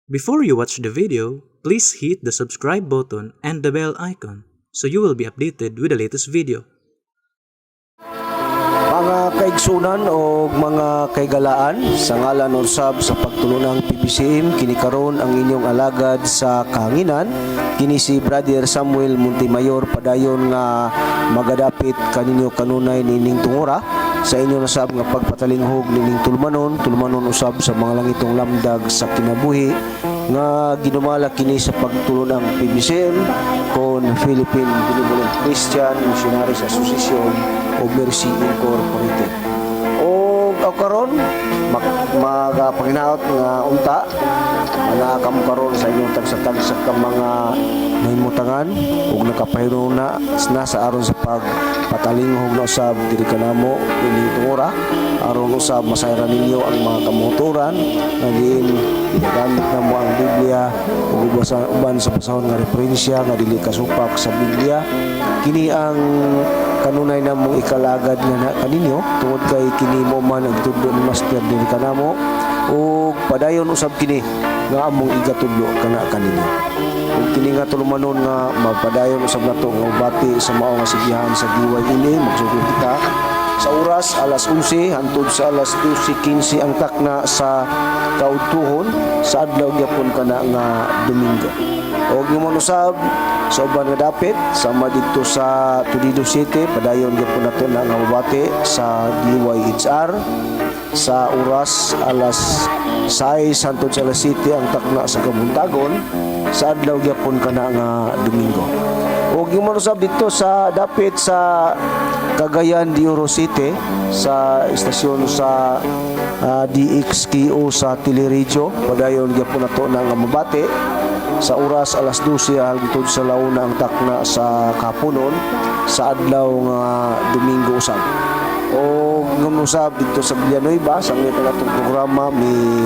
Before you watch the video, please hit the subscribe button and the bell icon so you will be updated with the latest video. Mga kaigsunan o mga kaigalaan, sa ngalan usab sa pagtulunang PBCM, kini karon ang inyong alagad sa kahanginan, kini si Brother Samuel Montemayor, padayon nga magadapit kaninyo kanunay nining tungura sa inyo nasab nga pagpatalinghog nining tulumanon, tulumanon usab sa mga langitong lamdag sa kinabuhi nga ginumala kini sa pagtulunang PBCM kon Philippine Benevolent Christian Missionaries Association o Mercy Incorporated. O karon magapanginaot nga unta ana kamo karon sa inyong tagsa-tagsa ka mga nahimutangan ug nakapahinuna na sa aron sa pagpatalinghog na usab diri kanamo ining tungura, aron usab masayran ninyo ang mga kamuturan nga diin ginagamit namo ang Biblia ug uban sa basahon nga referensya nga dili kasupak sa Biblia. Kini ang kanunay namong ikalagad nga na kaninyo tungod kay kini mo man ang tudlo ni Master diri kanamo ug padayon usab kini nga among igatudlo kana kaninyo. Ug kini nga tulumanon nga mapadayon usab nato nga ubati sa mao nga sigihan sa DYLA, magsugod kita sa oras alas 11 hantod sa alas 12:15 ang takna sa kaudtuhon sa adlaw gyapon kana nga Domingo. Og ingon usab sa uban nga dapit sama didto sa Toledo City, padayon gyapon nato na nga mabati sa DYHR sa oras alas 6 hantod sa alas 7 ang takna sa kabuntagon sa adlaw gyapon kana nga Domingo. Og ingon usab didto sa dapit sa Cagayan de Oro City, sa istasyon sa DXKO sa Teleradyo, padayon gyapon nato na nga mabati sa oras alas 12 hangtod sa launa ang takna sa kapunon sa adlaw nga Domingo usab. O ingon usab didto sa Villanueva, sa ang atong programa mi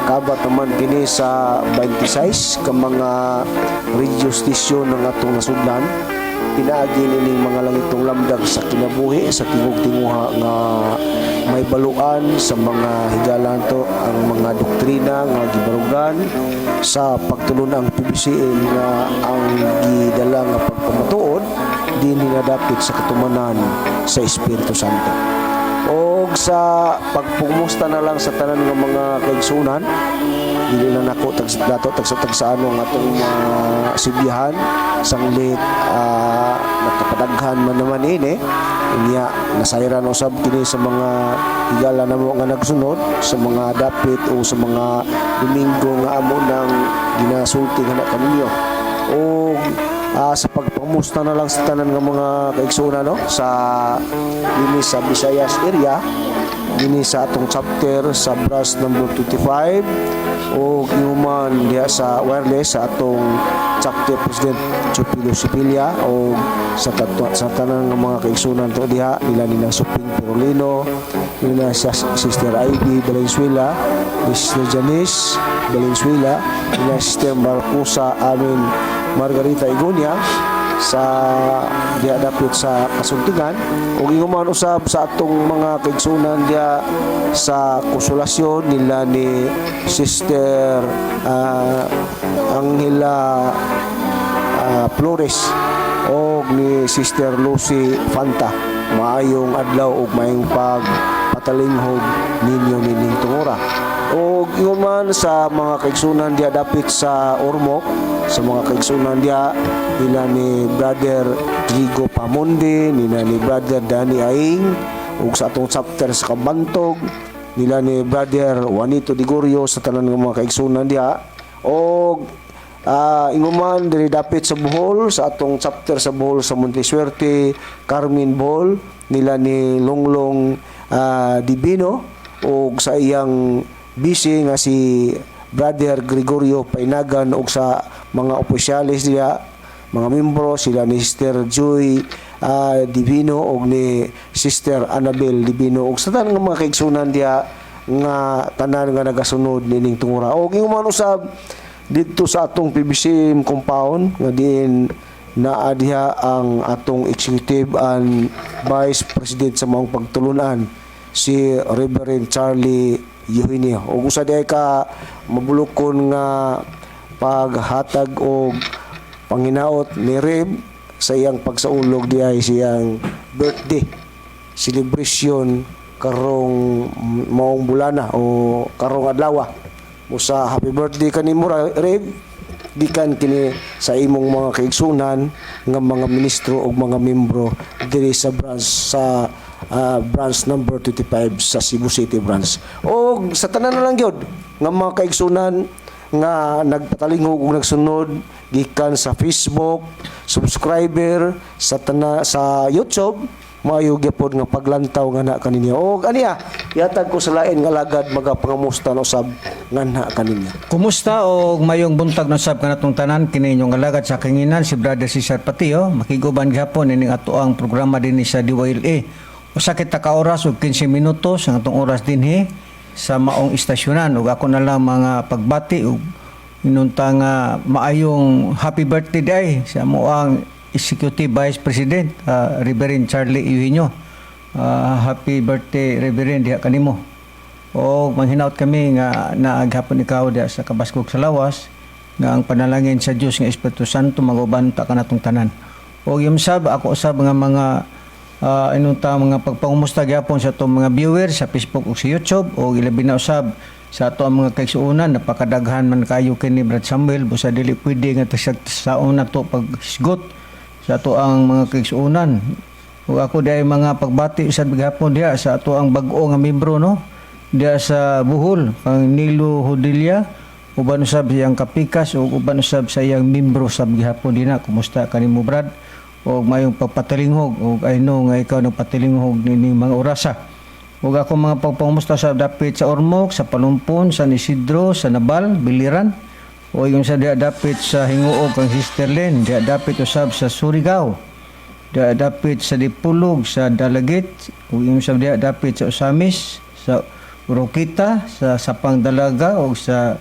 kabat naman kini sa 26 ka mga radio station ng atong nasudlan pinaagi nining mga langitong lamdag sa kinabuhi sa tingog-tinguha nga may baluan sa mga higala to ang mga doktrina nga gibarugan sa pagtulunang PBCM nga ang gidala nga pagpamatuod di nadapit sa katumanan sa Espiritu Santo. Og sa pagpumusta na lang sa tanan nga mga kaigsunan, dili na nako tag dato tagsa tagsaano ang atong mga sibihan sanglit nakapadaghan man naman ini. Unya nasayran usab kini sa mga higala namo nga nagsunod sa mga dapit o sa mga Domingo nga amo nang ginasulti nga na kaninyo. Og sa pagpamusta na lang sa tanan nga mga kaigsunan, no, sa dinhi sa Visayas area, dinhi sa atong chapter sa branch number 25 o human diha sa wireless sa atong chapter president Chupilo Sipilia o sa tanan nga mga kaigsunan to diha nila nila Suping Perolino, nila sa Sister Ivy Valenzuela, ni Sister Janice Valenzuela, nila Sister Marcosa Amin Margarita Igonia sa diha dapit sa Kasuntingan, ug ingon man usab sa atong mga kaigsunan diha sa Konsolasyon nila ni Sister Angela Flores o ni Sister Lucy Fanta. Maayong adlaw ug maayong pagpatalinghog ninyo nining tungura. O ingon man sa mga kaigsunan diha dapit sa Ormoc, sa mga kaigsunan diha nila ni Brother Diego Pamonde, nila ni Brother Danny Aing, ug sa atong chapter sa Kabantog nila ni Brother Juanito Digorio, sa tanan ng mga kaigsunan diha. Og ingon man diri dapit sa Bohol, sa atong chapter sa Bohol sa Montesuerte, Carmen Bohol, nila ni Longlong Divino ug sa iyang busy nga si Brother Gregorio Painagan, ug sa mga opisyales diha, mga membro sila ni Sister Joy Divino ug ni Sister Annabel Divino, ug sa tanan nga mga kaigsunan diha nga tanan nga nagasunod nining tungura. Og ingon man usab didto sa atong PBCM compound nga diin naa diha ang atong executive and vice president sa maong pagtulunan, si Reverend Charlie Eugenio. Ug usa diay ka mabulukon nga paghatag og panginaot ni Reb sa iyang pagsaulog diay siyang birthday celebration karong maong bulana o karong adlaw. Musa happy birthday kanimo, Reb, gikan kini sa imong mga kaigsunan nga mga ministro ug mga membro diri sa branch sa branch number 25 sa Cebu City branch, og sa tanan na lang gyud nga mga kaigsunan nga nagpatalingog ug nagsunod gikan sa Facebook, subscriber sa tana, sa YouTube. Maayo gyapon nga paglantaw nga na kaninyo. Og aniya, yatag ko sa lain nga lagad magapangamusta na usab nganha kaninyo. Kumusta og mayong buntag na sab kanatong tanan. Kini inyong alagad sa kanginan, si Brother Cesar Patio, makiguban gihapon ining atoang programa dinhi sa DYLA. Usa kita ka oras ug 15 minutos ang atong oras dinhi sa maong istasyonan, ug ako na lang mga pagbati ug inunta nga maayong happy birthday day sa amoang Executive Vice President, Reverend Charlie Eugenio. Happy birthday, Reverend, diha kanimo. O manghinaot kami nga naaghapon ikaw diha sa kabaskog sa lawas, nga ang panalangin sa Dios nga Espiritu Santo maguban ta kanatong tanan. O yung sab ako usab nga mga inunta mga pagpangumusta gyapon sa atong mga viewers sa Facebook ug sa YouTube, o ilabi na usab sa ato ang mga kaigsuonan. Napakadaghan man kayo kini, Brad Samuel, busa dili pwede nga tagsaon na to paghisgot sa ato ang mga kaigsuonan. Ug ako dahil mga pagbati sa gihapon diha sa ato ang bag-o nga membro, no, diha sa Bohol, kang Nilo Hodilla, uban usab siyang kapikas ug uban usab sa iyang membro sa gihapon dinha. Kumusta kanimo, Brad, ug mayong pagpatalinghog, ug I know nga ikaw nagpatalinghog nining mga orasa. Ug ako mga pagpangumusta sa dapit sa Ormoc, sa Palumpon, San Isidro, sa Nabal, Biliran, o yung sa diha dapit sa Hinguog kang Sister Len, diha dapit usab sa Surigao, diha dapit sa Dipulog, sa Dalagit, ug yung sa diha dapit sa Osamis, sa Oroquieta, sa Sapang Dalaga o sa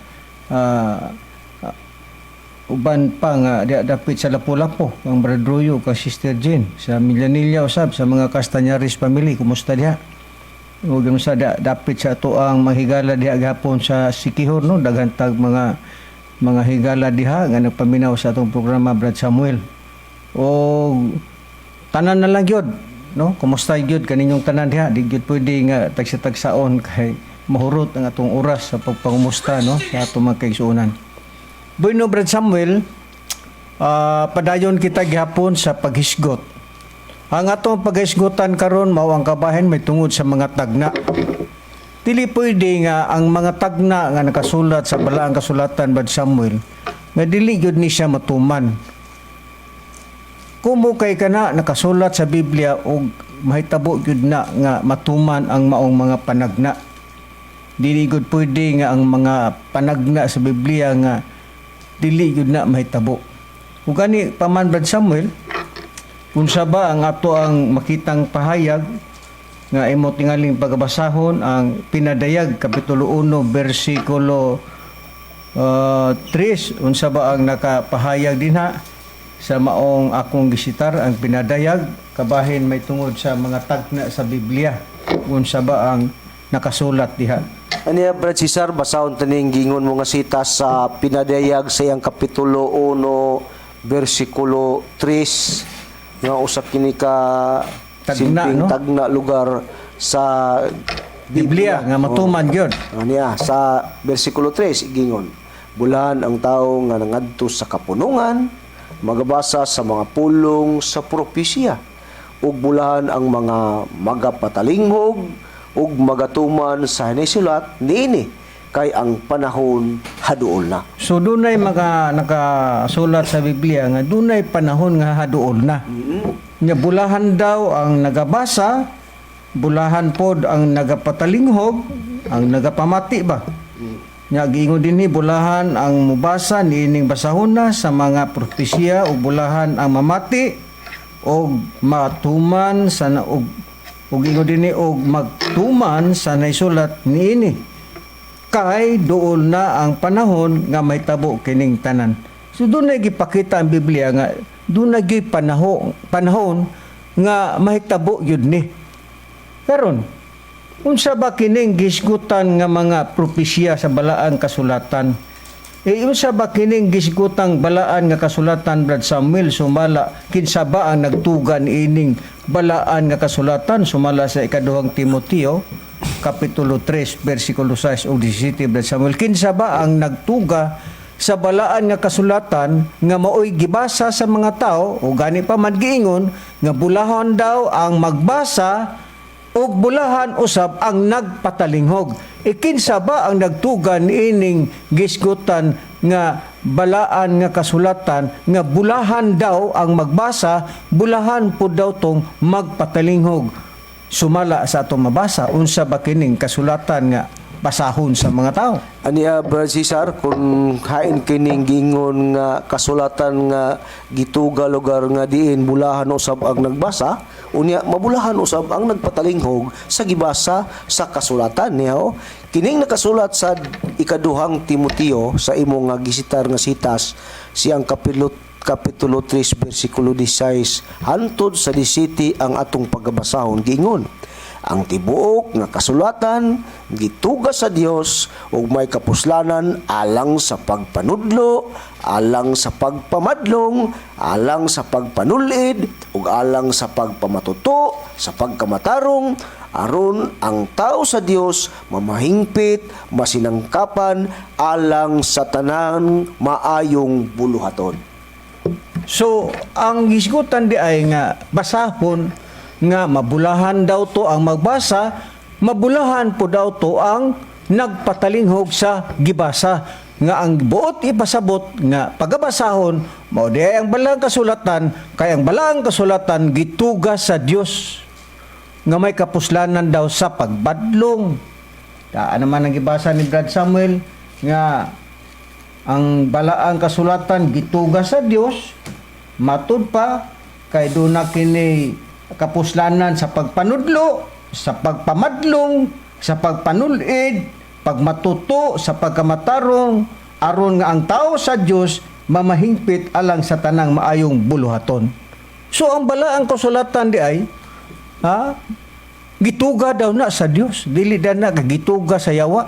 uban pa nga diha dapit sa Lapu-Lapu ang Brad Royo kang Sister Jane, sa Milanilla usab sa mga Castañares family, kumusta diha? Ug yung sa dapit sa ato ang mga diha gihapon sa Siquijor, no, daghan tag mga higala diha nga nagpaminaw sa atong programa, Brad Samuel. O tanan na lang gyud, no, kumusta gyud kaninyong tanan diha. Di gyud pwede nga tagsa-tagsaon kay mahurot ang atong oras sa pagpangumusta, no, sa atong mga kaigsuonan. Bueno, Brad Samuel, padayon kita gihapon sa paghisgot. Ang atong paghisgotan karon mao ang kabahin may tungod sa mga tagna. Dili pwede nga ang mga tagna nga nakasulat sa balaang kasulatan, Brad Samuel, nga dili gyud ni siya matuman. Kumo kay kana nakasulat sa Biblia og mahitabo gyud na nga matuman ang maong mga panagna. Dili gyud pwede nga ang mga panagna sa Biblia nga dili gyud na mahitabo. Ug gani pa man, Brad Samuel, unsa ba ang ato ang makitang pahayag nga imo tingaling pagabasahon ang Pinadayag kapitulo 1 bersikulo 3? Unsa ba ang nakapahayag dinha sa maong akong gisitar, ang Pinadayag, kabahin may tungod sa mga tagna sa Biblia? Unsa ba ang nakasulat diha? Aniya, Brad Cesar, basahon taning gingon mo nga sita sa Pinadayag sa iyang kapitulo 1 bersikulo 3 nga usa kini ka Tagna, silbing no? tagna lugar sa Biblia nga matuman gyud. Aniya sa bersikulo 3 gingon, "Bulahan ang tao nga nangadto sa kapunungan magabasa sa mga pulong sa propesya, ug bulahan ang mga magapatalinghog ug magatuman sa hinisulat niini, kay ang panahon haduol na." So dunay mga nakasulat sa Biblia nga dunay panahon nga haduol na. Nya bulahan daw ang nagabasa, bulahan pod ang nagapatalinghog, ang nagapamati ba. Nya giingon dinhi, bulahan ang mubasa niining basahon na sa mga propesiya ug bulahan ang mamati og matuman sa na, og ingon dinhi og magtuman sa naisulat niini, kay duol na ang panahon nga mahitabo kining tanan. So doon na gipakita ang Biblia nga doon na gyud panahon nga mahitabo gyud ni. Karon, Unsa ba kining gisgutan nga mga propesya sa balaang kasulatan? E unsa ba kining gisgutang balaan nga kasulatan, Brad Samuel, sumala kinsa ba ang nagtugan ining balaan nga kasulatan sumala sa Ikaduhang Timoteo kapitulo 3 bersikulo 6 ug 17, Brad Samuel? Kinsa ba ang nagtuga sa balaan nga kasulatan nga maoy gibasa sa mga tao o gani pa man giingon nga bulahan daw ang magbasa ug bulahan usab ang nagpatalinghog? Ikinsa ba ang nagtugan ining gisgutan nga balaan nga kasulatan nga bulahan daw ang magbasa, bulahan pud daw tong magpatalinghog? Sumala sa atong mabasa, unsa ba kining kasulatan nga basahon sa mga tao? Aniya, Brad Cesar, kung hain kining gingon nga kasulatan nga gituga lugar nga diin bulahan usab ang nagbasa, unya mabulahan usab ang nagpatalinghog sa gibasa sa kasulatan niya. Oh. Kining nakasulat sa Ikaduhang Timoteo sa imo nga gisitar nga sitas siyang kapitulo 3 bersikulo 16 hantod sa 17 ang atong pagabasahon. Giingon, "Ang tibuok nga kasulatan gituga sa Dios ug may kapuslanan alang sa pagpanudlo, alang sa pagpamadlong, alang sa pagpanulid ug alang sa pagpamatuto sa pagkamatarong, aron ang tao sa Dios mamahingpit, masinangkapan alang sa tanang maayong buluhaton." So, ang gisgutan di ay nga basahon nga mabulahan daw to ang magbasa, mabulahan po daw to ang nagpatalinghog sa gibasa, nga ang buot ipasabot nga pagabasahon mao di ay ang balaang kasulatan, kay ang balaang kasulatan gituga sa Dios nga may kapuslanan daw sa pagbadlong. Daan naman ang gibasa ni Brad Samuel nga ang balaang kasulatan gituga sa Dios, matud pa kay duna kini kapuslanan sa pagpanudlo, sa pagpamadlong, sa pagpanulid, pagmatuto sa pagkamatarong, aron nga ang tao sa Dios mamahingpit alang sa tanang maayong buluhaton. So ang balaang kasulatan di ay ha gituga daw na sa Dios, dili da na gituga sa yawa.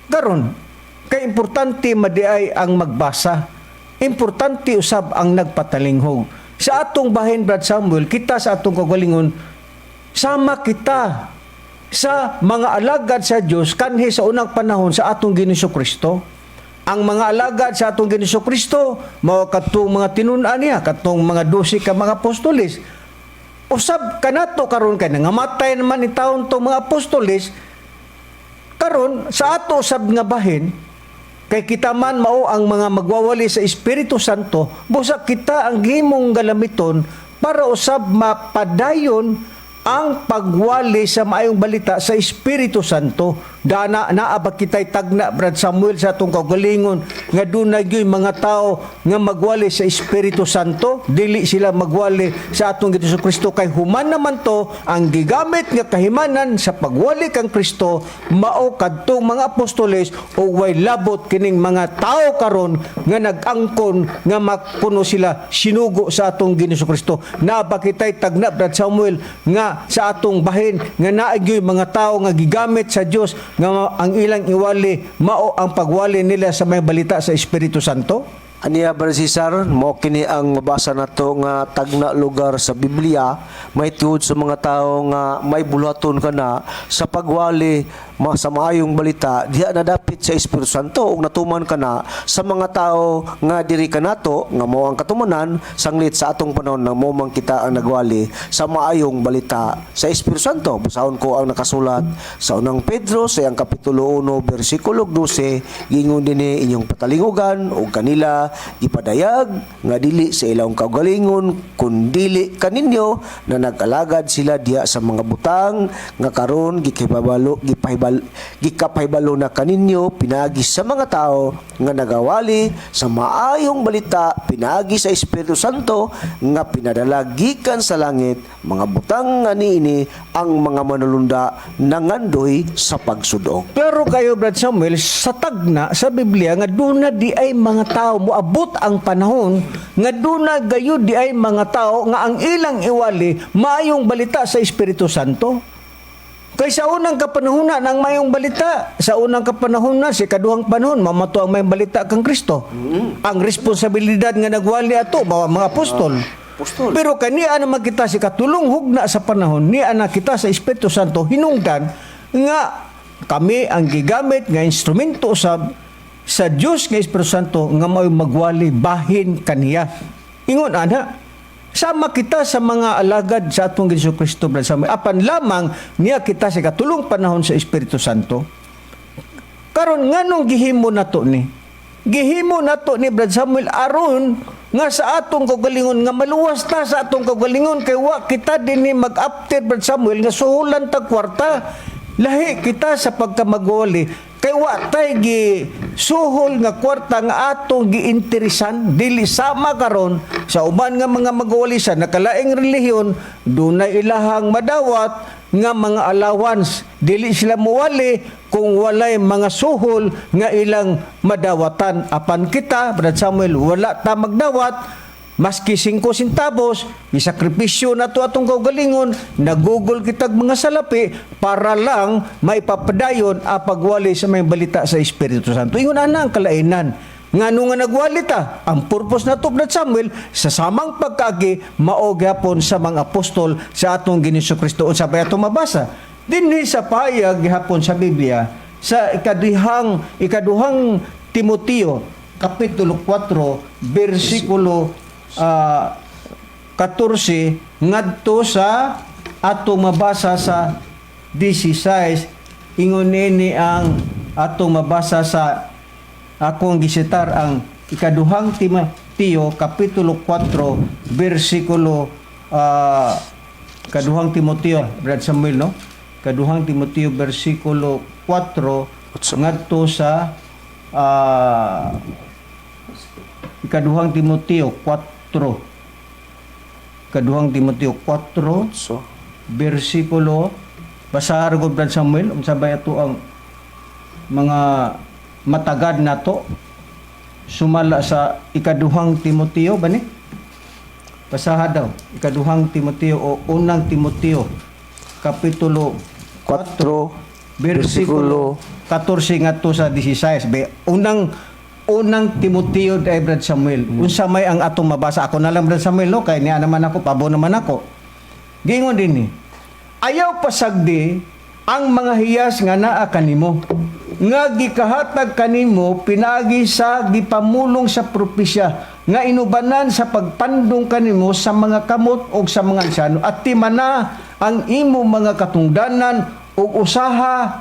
Karon, kay importante madiay ang magbasa. Importante usab ang nagpatalinghog. Sa atong bahin, Brad Samuel, kita sa atong kagalingon, sama kita sa mga alagad sa Dios kanhi sa unang panahon sa atong Ginoong Kristo. Ang mga alagad sa atong Ginoong Kristo mao katong mga tinun-an niya, katong mga 12 ka mga apostoles. Usab kanato karon kay nangamatay naman ni taon tong mga apostoles, karon sa ato usab nga bahin kay kita man mao ang mga magwawali sa Espiritu Santo, busa kita ang gimong galamiton para usab mapadayon ang pagwali sa maayong balita sa Espiritu Santo. Dana naa ba kitay tagna, Brad Samuel, sa atong kaugalingon nga dunay gyud mga tao nga magwali sa Espiritu Santo, dili sila magwali sa atong Ginoong Kristo, kay human naman to ang gigamit nga kahimanan sa pagwali kang Kristo mao kadtong mga apostoles o way labot kining mga tao karon nga nag-angkon nga makuno sila sinugo sa atong Ginoong Kristo? Naa ba kitay tagna, Brad Samuel, nga sa atong bahin nga naa gyoy mga tao nga gigamit sa Dios nga ang ilang iwali mao ang pagwali nila sa may balita sa Espiritu Santo? Aniya, Brother Cesar, mo kini ang mabasa nato nga tagna lugar sa Biblia may tiud sa mga tao nga may buluhaton kana sa pagwali sa maayong balita diha nadapit sa Espiritu Santo ug natuman kana sa mga tao nga diri kanato nga mao ang katumanan sanglit sa atong panahon na mo man kita ang nagwali sa maayong balita sa Espiritu Santo. Basahon ko ang nakasulat sa Unang Pedro sa iyang kapitulo 1 bersikulo 12. Gingon dinhi, "Inyong patalingugan ug kanila gipadayag nga dili sa ilang kaugalingon kundili kaninyo na nag-alagad sila diha sa mga butang nga karon gikahibalo gipahibal gikapahibalo na kaninyo pinaagi sa mga tao nga nagawali sa maayong balita pinaagi sa Espiritu Santo nga pinadala gikan sa langit, mga butang nga niini ang mga manulunda nangandoy sa pagsudok." Klaro kayo, Brad Samuel, sa tagna sa Biblia nga duna di ay mga tao, moabot ang panahon nga duna gayud di ay mga tao nga ang ilang iwali maayong balita sa Espiritu Santo. Kay sa unang kapanahunan ang mayong balita, sa unang kapanahunan sa ikaduhang panahon mamato ang mayong balita kang Kristo. Ang responsibilidad nga nagwali ato mao ang mga apostol. Apostol. Pero kaniya naman kita sa katulong hugna sa panahon, niya na kita sa Espiritu Santo hinungdan nga kami ang gigamit nga instrumento usab sa Dios nga Espiritu Santo nga mao'y magwali bahin kaniya. Ingon ana, sama kita sa mga alagad sa atong Hesus Kristo, Brother Samuel. Apan lamang niya kita sa katulong panahon sa Espiritu Santo. Karon nganong gihimo nato ni? Gihimo nato ni, Brad Samuel, aron nga sa atong kaugalingon nga maluwas ta sa atong kaugalingon kay wa kita dinhi mag-update, Brad Samuel, nga suhulan tag kwarta. Lahi kita sa pagkamagwali kay wa tay gi suhol nga kwarta nga atong giinteresan, dili sama karon sa uban nga mga magwali sa nakalaing relihiyon, dunay ilahang madawat nga mga allowance. Dili sila muwali kung walay mga suhol nga ilang madawatan. Apan kita, Brad Samuel, wala ta magdawat maski 5 centavos. Isakripisyo na to atong kaugalingon, nagugol kitag mga salapi para lang maipapadayon ang pagwali sa may balita sa Espiritu Santo. Ingon ana ang kalainan. Ngano nga nagwali ta? Ang purpose na to, Brad Samuel, sa samang pagkaagi, mao gyapon sa mga apostol sa atong Ginoong Kristo. Unsa ba ato mabasa? Dinhi sa pahayag gihapon sa Biblia sa ikaduhang Timoteo kapitulo 4 bersikulo 14 ngadto sa atong mabasa sa 16. Ingon nini ang atong mabasa sa akong gisitar ang ikaduhang Timoteo kapitulo 4 bersikulo kaduhang Timoteo, Brad Samuel, no? Kaduhang Timoteo bersikulo 4 ngadto sa ikaduhang Timoteo 4, ikaduhang Timoteo 4 So, bersikulo. Basahan ko, Brad Samuel, unsa ba ato ang mga matagad nato sumala sa ikaduhang Timoteo ba ni? Basaha daw ikaduhang Timoteo o unang Timoteo kapitulo 4 bersikulo 14 ngadto sa 16. Be, unang unang Timoteo day, Brad Samuel. Unsa may ang atong mabasa? Ako na lang, Brad Samuel, no, kay niya naman ako, pabo naman ako. Giingon din ni: "Ayaw pasagdi ang mga hiyas nga naa kanimo nga gikahatag kanimo pinaagi sa gipamulong sa propesya nga inubanan sa pagpandong kanimo sa mga kamot og sa mga ansyano, at timana ang imo mga katungdanan ug usaha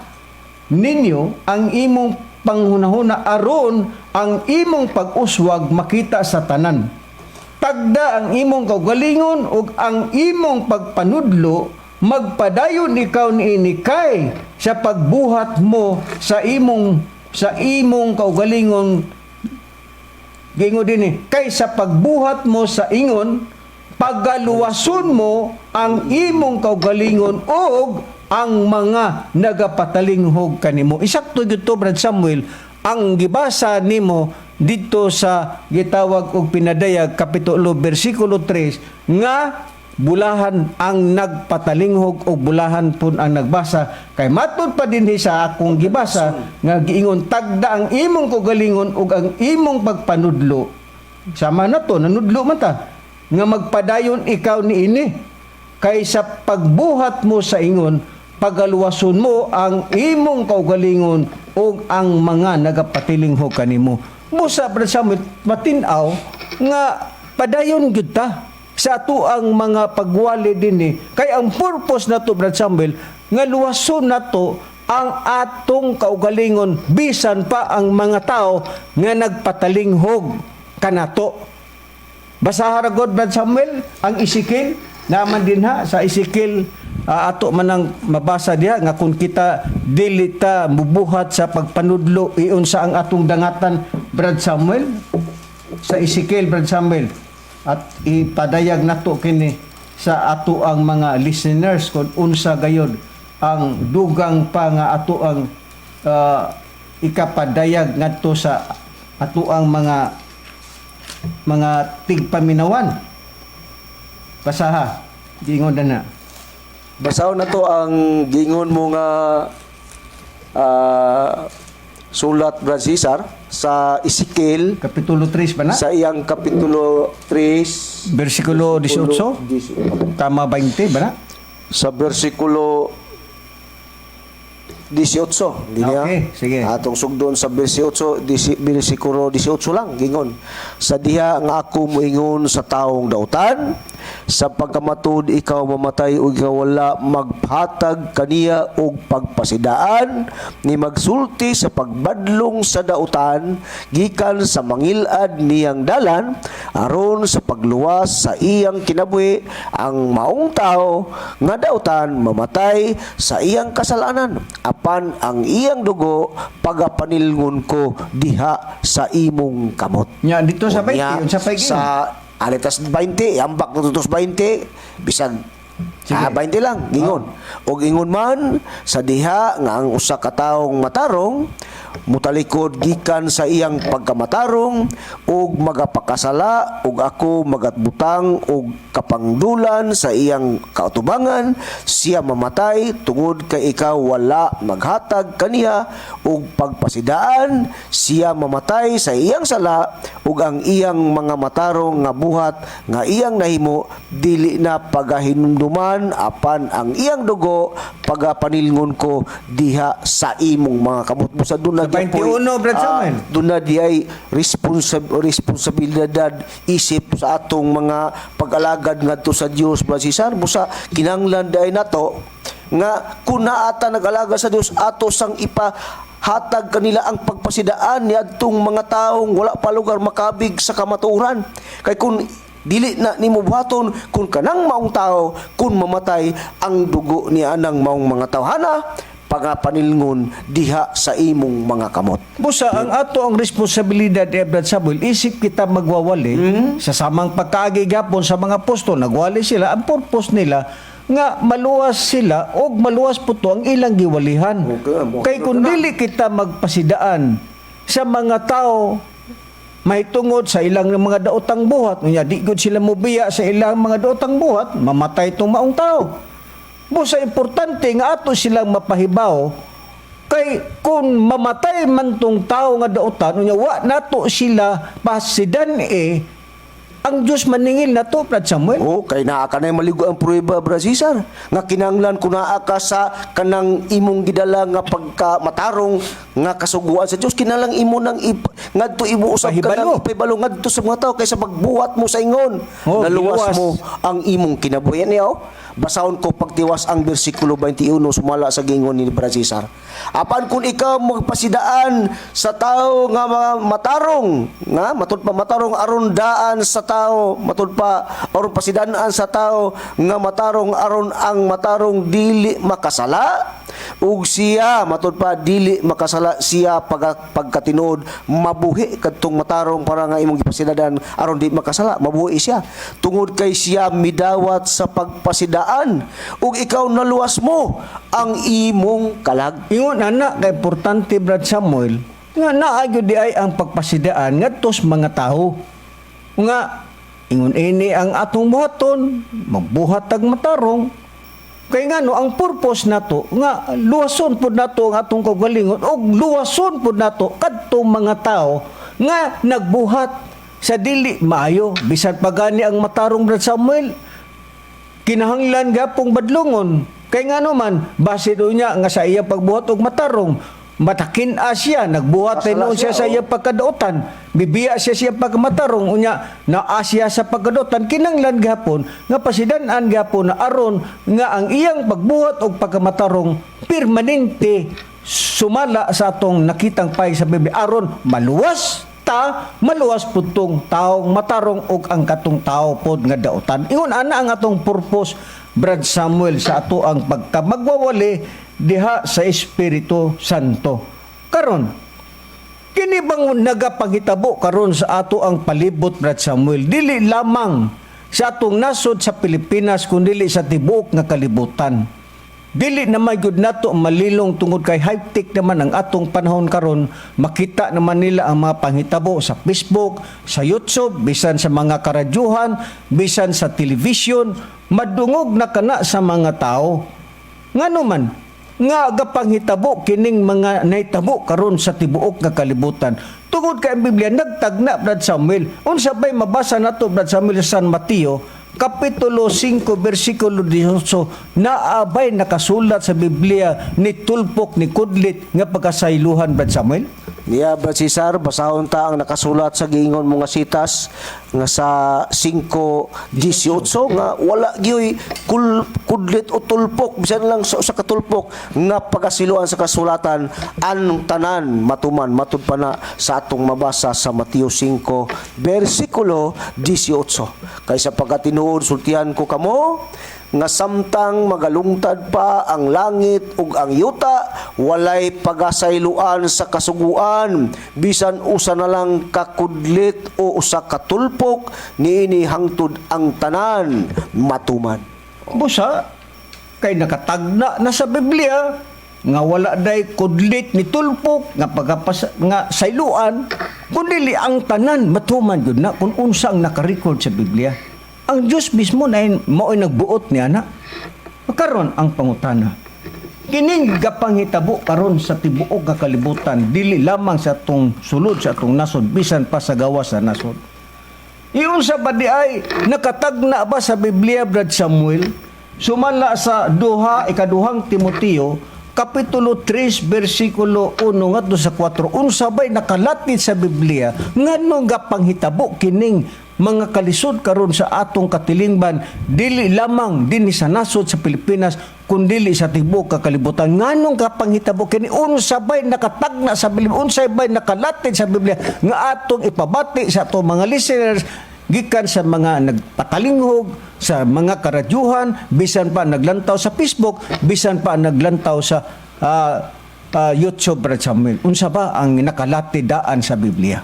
ninyo ang imong panghunahuna aron ang imong pag-uswag makita sa tanan. Tagda ang imong kaugalingon ug ang imong pagpanudlo, magpadayon ikaw niini kay sa pagbuhat mo sa imong kaugalingon." Giingon din eh, "Kay sa pagbuhat mo sa ingon, pagaluwason mo ang imong kaugalingon og ang mga nagapatalinghog kanimo." Isakto gyud to, Brad Samuel, ang gibasa nimo dito sa gitawag og pinadayag kapitulo bersikulo 3 nga bulahan ang nagpatalinghog o bulahan pun ang nagbasa, kay matud pa dinhi sa akong gibasa nga giingon, "Tagda ang imong kaugalingon ug ang imong pagpanudlo." Sama na to, nanudlo man ta nga magpadayon ikaw niini kay sa pagbuhat mo sa ingon, pagaluwason mo ang imong kaugalingon ug ang mga nagapatilinghog kanimo. Busa, Brad Samuel, matin-aw nga padayon gyud ta sa ato ang mga pagwali dinhi kay ang purpose nato, Brad Samuel, nga luwason nato ang atong kaugalingon bisan pa ang mga tao nga nagpatalinghog kanato. Basaha ra god, Brad Samuel, ang Ezekiel naman din ha sa Ezekiel, ato man ang mabasa diha nga kung kita dili ta mubuhat sa pagpanudlo, iunsa ang atong dangatan, Brad Samuel, sa Ezekiel, Brad Samuel, at ipadayag nato kini sa ato ang mga listeners kung unsa gayod ang dugang pa nga ato ang ikapadayag ngadto sa ato ang mga tigpaminawan. Basaha. Giingon na. Basahon na to ang gingon mo nga sulat, Brad Cesar, sa Ezekiel Kapitulo 3 ba na? sa iyang kapitulo 3 Versikulo 18? Tama, 20 ba na? Sa versikulo 18, di niya? Okay, sige. Atong sugdon sa 18, versikulo 18 lang, gingon. "Sa diha nga ako moingon sa taong dautan, sa pagkamatud ikaw mamatay ug ikaw wala maghatag kaniya og pagpasidaan ni magsulti sa pagbadlong sa dautan gikan sa mangilad niyang dalan aron sa pagluwas sa iyang kinabuhi, ang maong tao nga dautan mamatay sa iyang kasalanan, apan ang iyang dugo pagapanilngon ko diha sa imong kamot." Nya dito sa 20, Unya, unsa pa'y gingon? sa alitas 20, ambak na tutos 20, bisag Sige. 20 lang, gingon. "Og ingon man sa diha nga ang usa ka taong matarong mutalikod gikan sa iyang pagkamatarong ug magapakasala, ug ako magatbutang og kapangdulan sa iyang kautubangan, siya mamatay tungod kay ikaw wala maghatag kaniya og pagpasidaan. Siya mamatay sa iyang sala, ug ang iyang mga matarong nga buhat nga iyang nahimo dili na pagahinumduman, apan ang iyang dugo pagapanilngon ko diha sa imong mga kamot." Busa doon na Sa 21, Brad Samuel. Doon na di ay responsibilidad isip sa atong mga pag-alagad ngadto sa Dios, Brad Cesar. Busa kinahanglan di ay nato nga kung naata nag-alaga sa Dios, ato sang ipahatag kanila ang pagpasidaan niadtong mga taong wala pa lugar makabig sa kamatuoran, kay kung dili na nimo buhaton, kung kanang maong tao kung mamatay, ang dugo ni anang maong mga tawhana pagapanilngon diha sa imong mga kamot. Busa ang ato ang responsibilidad eh, Brad Samuel, isip kita magwawali sa samang pagkaagi gapon sa mga apostol, nagwali sila, ang purpose nila nga maluwas sila og maluwas po to ang ilang giwalihan. Okay, mo- Kay kung dili kita magpasidaan sa mga tao mahitungod sa ilang mga daotang buhat, unya di gud sila mobiya sa ilang mga daotang buhat, mamatay itong maong tao. Busa importante nga ato silang mapahibaw kay kung mamatay man tong tao nga daotan, unya wa nato sila pasidan eh, ang Diyos maningil nato, Brad Samuel. Oh, kay naa ka na maligo ang pruweba, Brad Cesar. Nga kinahanglan kun naa ka sa kanang imong gidala nga pagka matarong nga kasuguan sa Dios, kinahanglan imo nang ngadto imo usab Pahibalo. kanang ipahibalo ngadto sa mga tao kaysa pagbuhat mo sa ingon. Oh, naluwas giluwas. mo ang imong kinabuhi niya. Oh. Basahon ko pagtiwas ang bersikulo 21 sumala sa gingon ni Brad Cesar. "Apan kung ikaw magpasidaan sa tao nga mga matarong, nga matud pa matarong aron daan sa tao, matud pa aron pasidaan sa tao nga matarong aron ang matarong dili makasala, ug siya matud pa dili makasala, siya pagkatinuod mabuhi." Kadtong matarong para nga imong gipasidadan aron di makasala, mabuhi siya tungod kay siya midawat sa pagpasidaan, ug ikaw naluwas mo ang imong kalag. Ingon ana kay importante, Brad Samuel, nga naa gyud di ay ang pagpasidaan ngadto sa mga tawo. Nga ingon ini ang atong buhaton, magbuhat tag matarong. Kay ngano ang purpose nato nga luwason pud nato ang atong kaugalingon og luwason pud nato kadtong mga tawo nga nagbuhat sa dili maayo. Bisan pa gani ang matarong, Brad Samuel, kinahanglan gapong badlongon kay ngano man base do niya nga sa iya pagbuhat og matarong matakin siya nagbuhat Kasala noon siya siya, sa oh. iya pagkadaotan, bibiya siya siya pagmatarong, unya naa siya sa pagkadaotan. Kinahanglan gapon nga pasidan-an gapon na aron nga ang iyang pagbuhat og pagkamatarong permanente sumala sa atong nakitang pay sa Biblia aron maluwas ta, maluwas pud tong taong matarong ug ang katong tao pod nga daotan. Ingon ana ang atong purpose, Brad Samuel, sa ato ang pagkamagwawali diha sa Espiritu Santo. Karon, kini bang nagapanghitabo karon sa ato ang palibot, Brad Samuel, dili lamang sa atong nasod sa Pilipinas kundili sa tibuok nga kalibutan. Dili na may gud nato malilong tungod kay high-tech naman ang atong panahon karon. Makita naman nila ang mga panghitabo sa Facebook, sa YouTube, bisan sa mga karadyuhan, bisan sa television, madungog na kana sa mga tao. Ngano man nga gapanghitabo kining mga nahitabo karon sa tibuok nga kalibutan? Tungod kay ang Biblia nagtagna, Brad Samuel. Unsa bay mabasa nato, Brad Samuel, sa San Mateo Kapitulo 5 versikulo 18, naa bay nakasulat sa Biblia ni tulpok, ni kudlit nga pagkasayluhan, Brad Samuel? Niya, Brad Cesar, basahon ta ang nakasulat sa giingon mga sitas nga sa 5:18 nga wala gyoy kudlit o tulpok, bisan lang sa usa ka tulpok nga pagasiluan sa kasulatan, ang tanan matuman matud pa na sa atong mabasa sa Mateo 5 versikulo 18. Kay sa pagkatinuod, sultihan ko kamo nga samtang magalungtad pa ang langit ug ang yuta, walay pagasayloan sa kasuguan bisan usa na lang kakudlit o usa ka tulpok niini hangtod ang tanan matuman. Busa kay nakatagna na sa Biblia nga wala day kudlit ni tulpok nga pagkapas nga sayluan, kundi ang tanan matuman gyud na kung unsa ang nakarecord sa Biblia. Ang Dios mismo na mao'y nagbuot niya na. Karon ang pangutana, kining gapanghitabo karon sa tibuok nga kalibutan, dili lamang sa atong sulod, sa atong nasod, bisan pa sa gawas sa nasod, iyon sa ba di ay nakatagna ba sa Biblia, Brad Samuel? Sumala sa duha, ikaduhang Timoteo, Kapitulo 3, versikulo 1 ngadto sa 4. Unsa bay nakalatid sa Biblia nganong gapanghitabo kining mga kalisod karon sa atong katilingban, dili lamang dinhi sa nasod sa Pilipinas kundili sa tibuok ka kalibutan? Nganong kapanghitabo kini? Unsa bay nakatagna sa Biblia? Unsa bay nakalatid sa Biblia nga atong ipabati sa atong mga listeners gikan sa mga nagpatalinghog sa mga karadyuhan, bisan pa naglantaw sa Facebook, bisan pa naglantaw sa YouTube, Brad Samuel? Unsa ba ang nakalatid daan sa Biblia?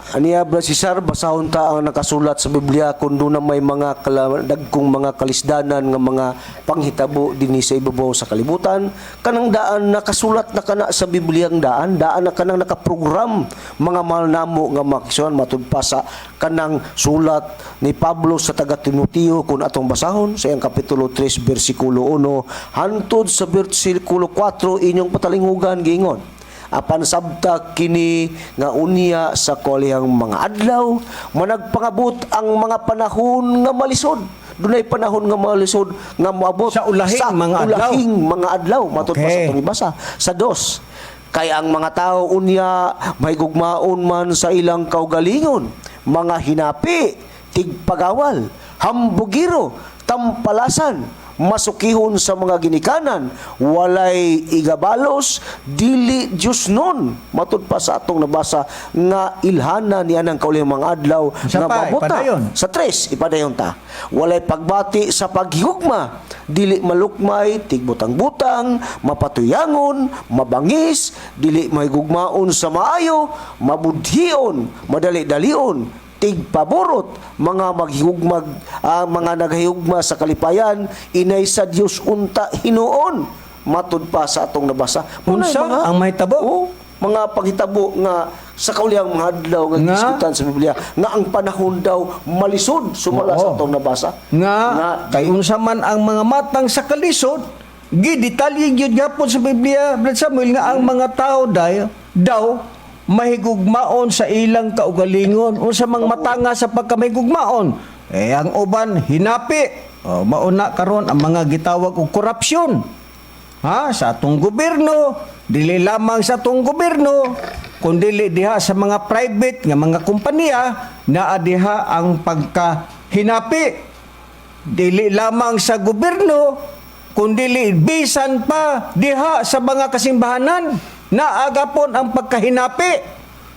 Aniya, Brad Cesar, basahon ta ang nakasulat sa Biblia kung doon na may mga dagkong mga kalisdanan nga mga panghitabo dinhi sa ibabaw sa kalibutan. Kanang daan nakasulat na kana sa Biblia ang daan, daan na kanang nakaprogram, mga mahal namo nga makisuan, matud pa sa kanang sulat ni Pablo sa taga Timoteo kung atong basahon sa iyang kapitulo 3 bersikulo 1 hantod sa bersikulo 4, inyong patalinghugan. Giingon, "Apan sabta kini nga unya sa kaulihang mga adlaw managpangabot ang mga panahon nga malisod." Dunay panahon nga malisod nga moabot. Sa ulahing sa mga adlaw. Ulahing mga adlaw matud pa sa atong ibasa sa 2. "Kay ang mga tao unya mahigugmaon man sa ilang kaugalingon, mga hinapi, tigpagawal, hambugiro, tampalasan, masukihon sa mga ginikanan, walay igabalos, dili Diyos nun." Matud pa sa atong nabasa nga ilhana ni anang kaulihang mga adlaw Sa nga pa, maabot na. ipadayon. Sa 3, ipadayon ta. "Walay pagbati sa paghigugma, dili malukmay, tigbutang-butang, mapatuyangon, mabangis, dili mahigugmaon sa maayo, mabudhion, madali-dalion, tigpaborot, mga maghigugmag, mga naghihugma sa kalipayan, inay sa Dios unta hinuon." Matud pa sa atong nabasa. Muna'y Unsa ang mahitabo? Oo, mga paghitabo nga sa kaulihang mga adlaw nga Nga? gisgutan sa Biblia nga ang panahon daw malisod sumala sa atong nabasa. Nga kay unsa man ang mga matang sa kalisod, gidetalye gyud gapon sa Biblia, Brad Samuel, nga ang mga tao day daw mahigugmaon sa ilang kaugalingon. Unsa mang matanga sa pagkamahigugmaon? Eh ang uban hinapi. O, mauna karon ang mga gitawag og korupsyon, ha, sa atong gobyerno, dili lamang sa atong gobyerno kundili diha sa mga private nga mga kompanya, naa diha ang pagkahinapi. Dili lamang sa gobyerno kundili bisan pa diha sa mga kasimbahanan, naagapon ang pagkahinapi.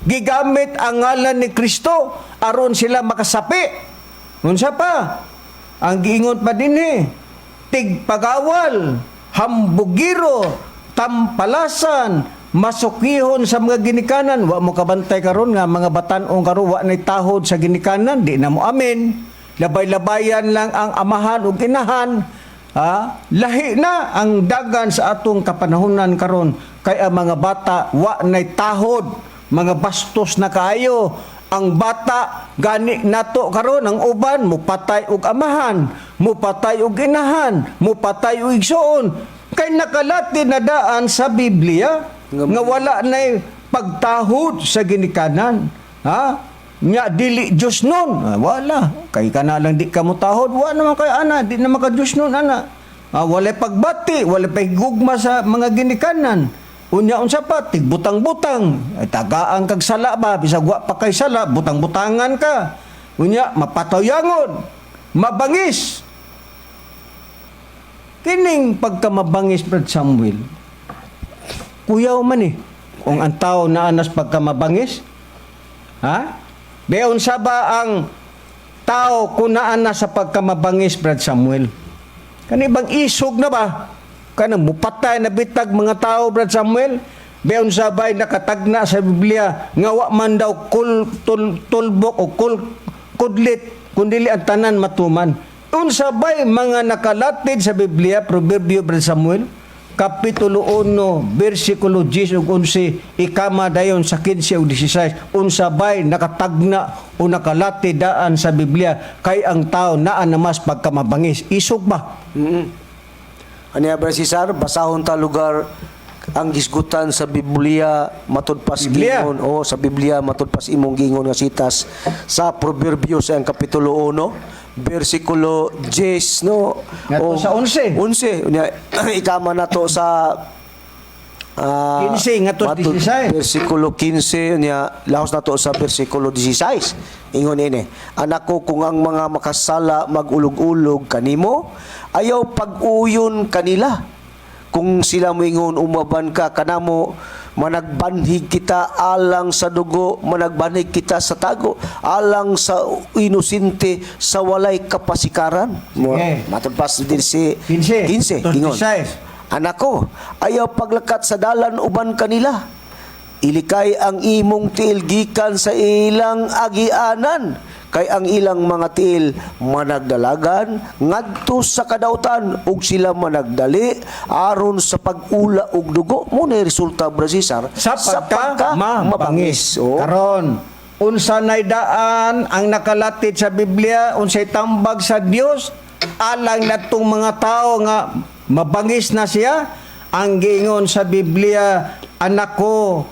Gigamit ang ngalan ni Kristo aron sila makasapi. Unsa pa ang giingon pa dinhi? Tigpagawal, hambugiro, tampalasan, masukihon sa mga ginikanan. Wa mo kabantay karon nga mga batan-ong karon wa nay tahod sa ginikanan, di na mo amin. Labay-labayan lang ang amahan ug inahan. Ha? Lahi na ang dagan sa atong kapanahonan karon kay ang mga bata wa nay tahod, mga bastos na kaayo. Ang bata gani nato karon, ang uban mupatay og amahan, mupatay og inahan, mupatay og igsuon kay nakalati na daan sa Biblia nga wala nay pagtahod sa ginikanan. Ha? Nya dili Diyos nun. Ah, wala. Kay kana lang di ka motahod, wa naman kay ana, di naman ka Diyos nun ana. Ah, walay pagbati, walay pahigugma sa mga ginikanan. Unya unsa pa, tigbutang-butang. Ay, tagaan kag sala ba, bisag wa pa kay sala, butang-butangan ka. Unya mapatayangon, mabangis. Kining pagkamabangis, Brad Samuel, kuyaw man eh. Kung ang tao naanas pagkamabangis, ha? Beon sa ba ang tao kung naa na sa pagkamabangis, Brad Samuel? Kani bang isog na ba? Kanang mupatay na bitag mga tao, Brad Samuel? Beon sa ba'y nakatagna sa Biblia nga wa man daw kul, tul, tulbok o kul, kudlit kundi ang tanan matuman. Unsa ba'y mga nakalatid sa Biblia, Proverbio, Brad Samuel? Kapitulo 1, versikulo 10 ug 11, ikama dayon sa 15 ug 16, unsa bay nakatagna o nakalati daan sa Biblia kay ang tao naa na mas pagkamabangis? Isog ba? Aniya ba Cesar, basahon ta lugar ang gisgutan sa Biblia matud pas Biblia. gingon o sa Biblia matud pas imong gingon nga sitas sa Proverbios ang kapitulo 1 bersikulo 10, no? Ngadto sa 11. 11 unya ikama nato sa 15 ngadto matud 16. Bersikulo 15 niya, lahos nato sa bersikulo 16. Ingon ini, "Anak ko, kung ang mga makasala magulog-ulog kanimo, ayaw pag-uyon kanila. Kung sila moingon, 'Umaban ka kanamo, managbanhig kita alang sa dugo, managbanhig kita sa tago alang sa inosente sa walay kapasikaran." Sige. Matud pas din si 15. 15 ingon, 16. "Anak ko, ayaw paglakat sa dalan uban kanila. Ilikay ang imong tiil gikan sa ilang agianan, kay ang ilang mga tiil managdalagan ngadto sa kadautan ug sila managdali aron sa pag-ula og dugo." Mo na resulta, Bro Cesar, Sa pagka mabangis. Oh. Karon, unsa nay daan ang nakalatid sa Biblia, unsay tambag sa Dios alang natong mga tao nga mabangis na siya? Ang giingon sa Biblia, "Anak ko,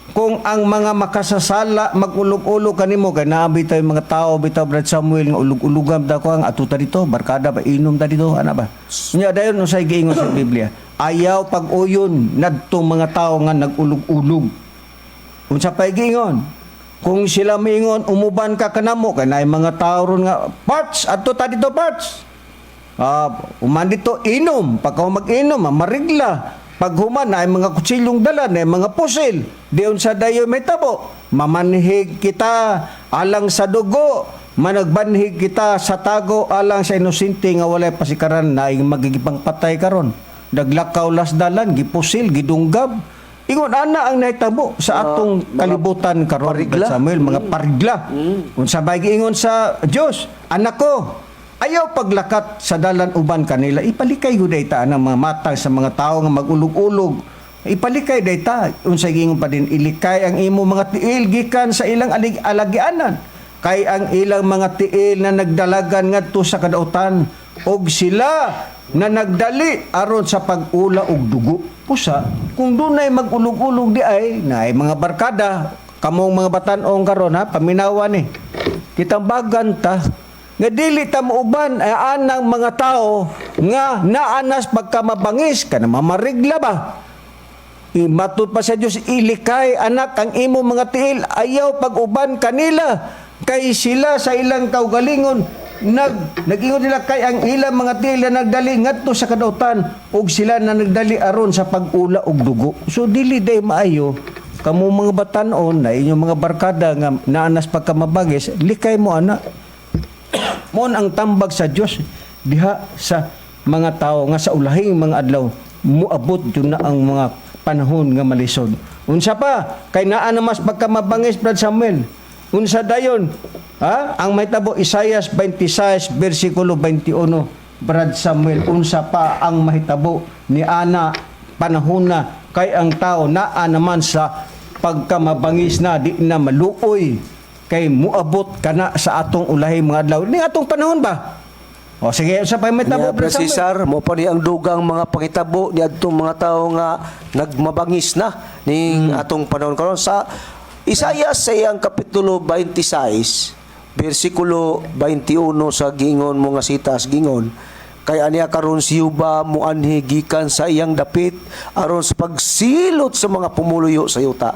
kung ang mga makasasala magulog-ulog kanimo," kay naa bitaw yung mga tao bitaw, Brad Samuel, nga ulog-ulugam da ko ang atuta dito, barkada ba, inom ta dito, ana ba. Nya dayon unsay giingon sa Biblia? Ayaw pag-uyon nadtong mga tao nga nagulog-ulog. Unsa pay giingon? Kung sila miingon, "Umuban ka kanamo," kay naay mga tao ron nga parts adto ta dito, parts. Ah, uman dito inom, pagka mag-inom, marigla. Pag human ay mga kutsilyong dala, na mga pusil. Diyon sa dayo may tabo. Mamanhig kita alang sa dugo. Managbanhig kita sa tago alang sa inosente nga walay pasikaran na magigipang patay karon. Naglakaw las dalan, gipusil, gidunggab. Ingon ana ang nahitabo sa atong mga kalibutan karon, parigla. Samuel, mga parigla. Unsa ba giingon sa Dios? "Anak ko, ayaw paglakat sa dalan uban kanila." Ipalikay gud ta ang mga matang sa mga tao nga magulog-ulog. Ipalikay dayta. Unsay giingon pa din? "Ilikay ang imo mga tiil gikan sa ilang alagianan. Kay ang ilang mga tiil na nagdalagan ngadto sa kadautan og sila na nagdali aron sa pag-ula og dugo." Pusa, kung dunay mag-ulog-ulog di ay, naay mga barkada, kamong mga batan-ong karon ha, paminawan ni. Kitambagan ta nga dili ta muuban ay anang mga tao nga naanas pagkamabangis kana, mamarigla ba. Imatud pa sa Dios, "Ilikay, anak, ang imo mga tiil, ayaw pag-uban kanila kay sila sa ilang kaugalingon nag-ingon nila, kay ang ilang mga tiil na nagdali ngadto sa kadautan ug sila na nagdali aron sa pag-ula og dugo." So dili day maayo kamo mga batan-on na inyong mga barkada nga naanas pagkamabangis, likay mo ana. Mon ang tambag sa Dios diha sa mga tao nga sa ulahing mga adlaw muabot yun na ang mga panahon nga malisod. Unsa pa? Kay naa na mas pagkamabangis, Brad Samuel. Unsa dayon? Ha? Ang mahitabo Isaias 26 versikulo 21. Brad Samuel, unsa pa ang mahitabo ni ana panahon na kay ang tao naa naman sa pagkamabangis na, di na maluoy kay muabot kana sa atong ulahi mga adlaw ni atong panahon ba? O sige, unsa pa mahitabo, Niya, Brad Brad Samuel? Cesar, mo pa ni ang dugang mga pangitabo ni adtong mga tawo nga nagmabangis na ning atong panahon karon. Sa Isaiah sa iyang kapitulo 26 bersikulo 21, sa gingon mo nga sitas, gingon kay aniya karon si Yuba muanhi gikan sa iyang dapit aron sa pagsilot sa mga pumuluyo sa yuta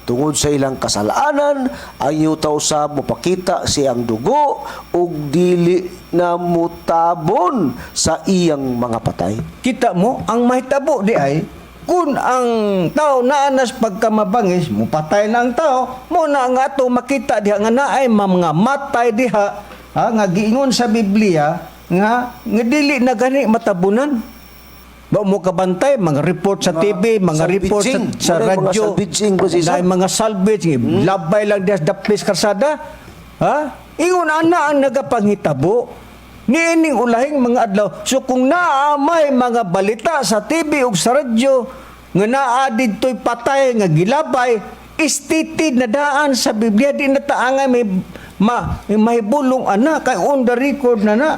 tungod sa ilang kasalanan. Ang yuta usab mopakita siyang dugo ug dili na mutabon sa iyang mga patay. Kita mo ang mahitabo di ay kung ang tao naanas pagkamabangis, mupatay na ang tao mo na nga ato makita diha nga naay mga matay diha, ha, nga giingon sa Biblia nga nga dili na gani matabunan. Ba mo kabantay mga report sa TV, mga report salvaging. sa Muna yung mga radyo, salvaging ba, Cesar? Naay mga salvage, labay lang diha sa daplis karsada, ha? Ingon ana ang nagapanghitabo niining ulahing mga adlaw. So kung naa may mga balita sa TV ug sa radyo nga naa didto'y patay nga gilabay, stated na daan sa Biblia, di na taangay may mahibulong ana kay on the record na na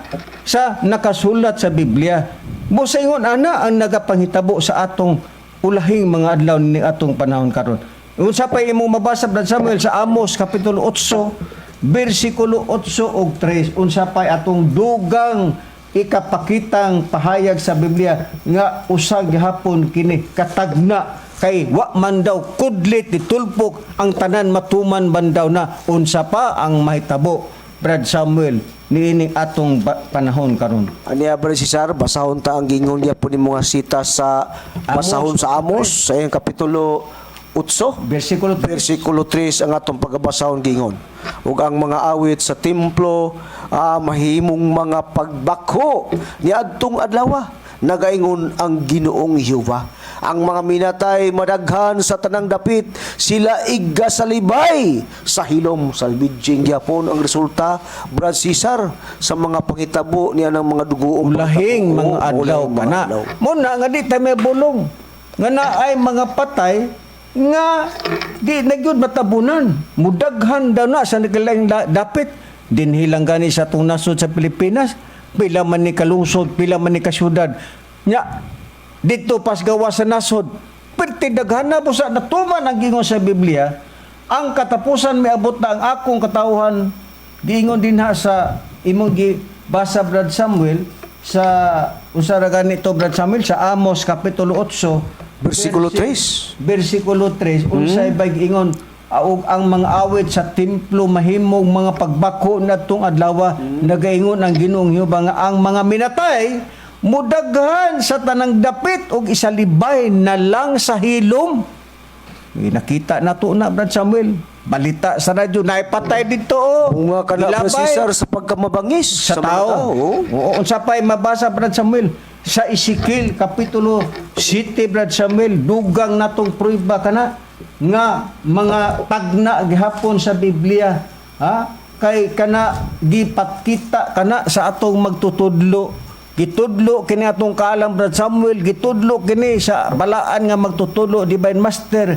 sa nakasulat sa Biblia. Busa ingon ana ang nagapanghitabo sa atong ulahing mga adlaw ni atong panahon karon. Unsa pa imong mabasa, Brad Samuel, sa Amos kapitulo 8 bersikulo 8 ug 3, unsa pa atong dugang ikapakitang pahayag sa Biblia nga usa gihapon kini katagna kay wa man daw kudlit ditulpok ang tanan, matuman man daw na? Unsa pa ang mahitabo, Brad Samuel, niining atong panahon karon? Aniya, Brad Cesar, basahon ta ang gingon niya po ni mga sita sa basahon sa Amos sa iyang kapitulo 8 bersikulo 3. Versikulo 3 ang atong pagabasahon. Gingon, ug ang mga awit sa templo mahimong mga pagbakho niadtong adlaw, nagaingon ang Ginoong Jehova. Ang mga minatay madaghan sa tanang dapit, sila iggasalibay sa hilom. Salbidjing gyapon ang resulta, Brad Cesar, sa mga pangitabo niya ng mga dugoong Ulahing pangitabo. mga Oo, adlaw ulahing mga kana adlaw. mo na nga di ta may bulong nga naay mga patay nga di na gyud matabunan, mudaghan daw na sa naglaing dapit. Dinhi lang gani sa atong nasod sa Pilipinas, pila man ni kalungsod, pila man ni kasyudad nya dito pas gawa sa nasod, perti daghan na. Busa natuman ang gingon sa Biblia, ang katapusan miabot na ang akong katawhan. Giingon dinha sa imong gibasa, Brad Samuel, sa usa ra gani to, Brad Samuel, sa Amos kapitulo 8 Bersikulo 3. Bersikulo 3, unsay bay giingon? Ug ang mga awit sa templo mahimong mga pagbako nadtong adlaw, nagaingon ang Ginoong Jehova nga ang mga minatay mudaghan sa tanang dapit ug isalibay na lang sa hilom. Eh, nakita na to na, Brad Samuel. Balita sa radyo, naipatay dito oh. Bunga ka na, Brad Gilabay Cesar, sa pagkamabangis sa mga tao. Oo. Oo, unsa pa'y mabasa, Brad Samuel, sa Ezekiel kapitulo 7, Brad Samuel, dugang natong prueba kana nga mga tagna gihapon sa Biblia, ha? Kay kana gipakita kana sa atong magtutudlo. Gitudlo kini atong kaalam, Brad Samuel, gitudlo kini sa balaan nga magtutudlo, Divine Master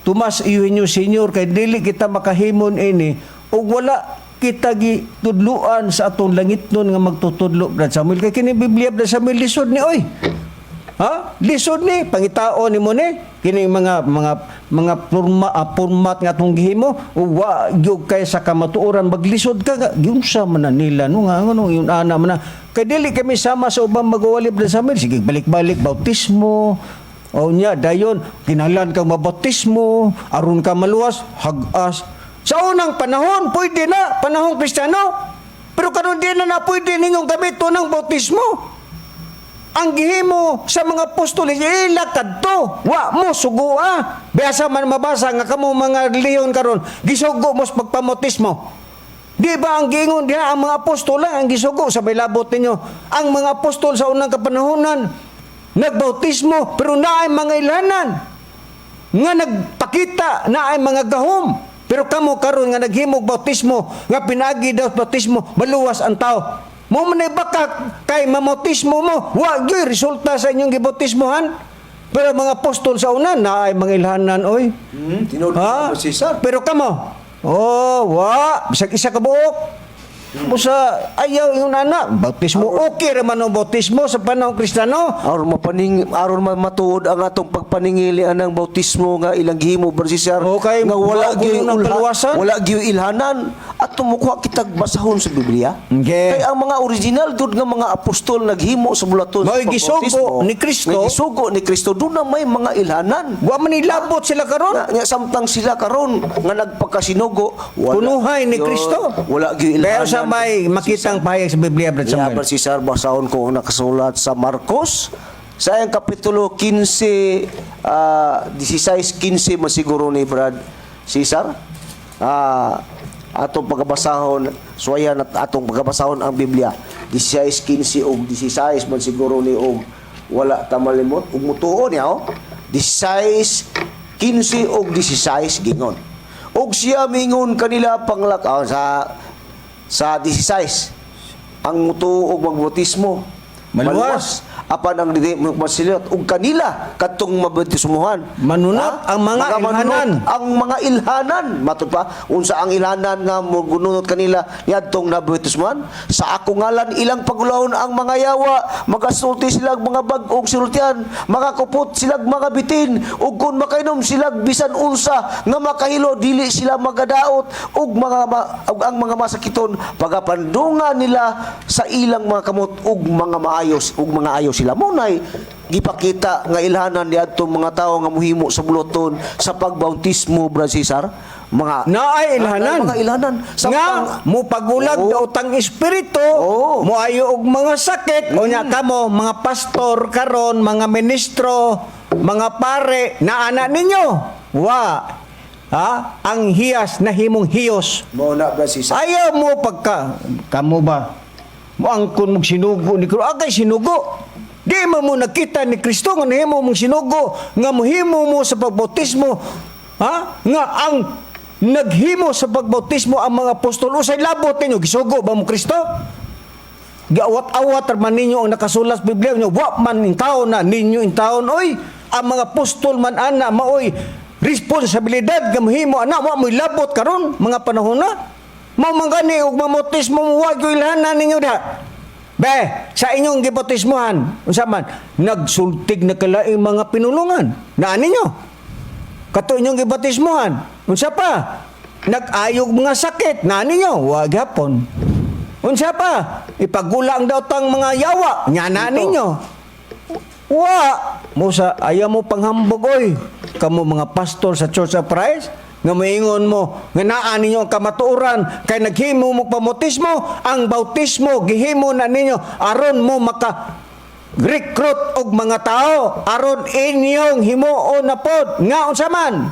Tomas Eugenio Senior, kay dili kita makahimon ini ug wala kita gitudluan sa atong langitnon nga magtutudlo, Brad Samuel. Kay kini Biblia, Brad Samuel, lisod ni oy. Ha? Lisod ni pangitaon nimo ni kini mga format nga atong gihimo ug wa gyud kay sa kamatuoran maglisod ka nga giunsa man na nila no nga ngono yun ana man na kay dili kami sama sa ubang magwali, Brad Samuel, sige balik-balik bautismo. O nya dayon kinahanglan kang mabautismo aron ka maluwas, hagas. Sa unang panahon pwede na, panahong Kristiyano. Pero karon di na na pwede ninyong gamiton ng bautismo. Ang gihimo sa mga apostoles ila kadto wa mo sugua. Biasa man mabasa nga kamo mga relihiyon karon gisugo mo sa pagpamautismo. Di ba ang giingon diha, ang mga apostol lang ang gisugo sa may labot ninyo? Ang mga apostol sa unang kapanahonan nagbautismo, pero naay mga ilanan nga nagpakita na ay mga gahom. Pero kamo karon nga naghimog bautismo nga pinagi daw sa bautismo maluwas ang tao. Mo man bakak kay mamautismo mo, wa gyud resulta sa inyong gibautismohan. Pero mga apostol sa una na ay mga ilhanan oy. Tinuod Ha? mo Cesar. Pero kamo, oh, wa, bisag isa ka buok. Busa ayaw yung anak, bautismo okay ra man ang bautismo sa panahon Kristiyano. Aron mapaning aron matuod ang atong pagpaningili anang bautismo nga ilang gihimo, Brother Cesar, Okay, nga wala wa gyud ng kaluwasan. wala gyud ilhanan at tumukuha kitag basahon sa Biblia. Okay. Kay ang mga original gyud nga mga apostol naghimo sa bulaton sa Mao'y gisugo pagbautismo, ni Kristo. nga gisugo ni Kristo, doon na may mga ilhanan. Wa man nilabot sila karon. Nga samtang sila karon nga nagpagkasinugo, wala Punuhay ni Kristo. Wala gyud Pero ilhanan. sa may makitang pahayag sa Biblia, Brad Yeah, Samuel. Brother Cesar, basahon ko ang nakasulat sa Marcos. Sa iyang kapitulo 15, 16, 15 masiguro ni Brad Cesar. Atong pagkabasahon, suwayan at atong pagkabasahon ang Biblia. 16, 15 og 16 man siguro ni og wala ta malimot. Ug mutuo niya, oh. 16, 15 og 16 gingon. Og siya mingon kanila panglakaw sa 16 ang mutuo og magbautismo Maluwas. Apan ang dili masilot og kanila kadtong mabautismohan Manunot Ha? ang mga manunot ilhanan. Ang mga ilhanan matud pa unsa ang ilhanan nga mogununot kanila niadtong nabautismohan? Sa ako ngalan ilang pagulahon ang mga yawa, magasulti silag mga bag-ong sultian, makakupot silag mga bitin, ug kun makainom silag bisan unsa nga makahilo dili sila magadaot, ug mga ug ang mga masakiton pagapandungan nila sa ilang mga kamot ug mga maayos ug mga ayo sila. Mo nay gipakita nga ilhanan niadtong mga tawo nga mohimo sa buluton sa pagbautismo, Brad Cesar, mga Naay ilhanan. Naay mga ilhanan. Nga Samtang- mo pagulag Oo. daotang espiritu, Oo. mo ayo og mga sakit, unya kamo mga pastor karon, mga ministro, mga pare, naana ninyo. Wa. Ha? Ang hiyas na himong hiyos. Mao na, Brad Cesar. Ayaw mo pagka kamo ba mo angkon mong sinugo ni Kristo. Agay sinugo. Di man mo nakita ni Kristo nga nahimo mong sinugo nga mohimo mo sa pagbautismo, ha? Nga ang naghimo sa pagbautismo ang mga apostol usay labot ninyo gisugo ba mo Kristo? Giawat-awat man ninyo ang nakasulat sa Biblia nyo. Wa man in taon na ninyo in taon oy. Ang mga apostol man ana maoy responsibilidad nga mohimo ana wa mo'y labot karon mga panahon na. Mao man gani og mamautismo mo wa gyud ilhanan ninyo da. Be, sa inyong gibautismohan, unsa man nagsultig na kalaing mga pinulungan. Naa ninyo. Kato inyong gibautismohan. Unsa pa? Nag-ayog mga sakit. Naa ninyo. Wa gyapon. Unsa pa? Ipagula ang daotang mga yawa. Nya na Dito. ninyo. Wa. Musa, ayaw mo panghambog oy. Kamo mga pastor sa Church of Christ, nga moingon mo, nga naa ninyo ang kamatuoran, kay naghimo mo pamautismo, ang bautismo gihimo na ninyo aron mo maka recruit og mga tao aron inyong himuon na pod nga unsa man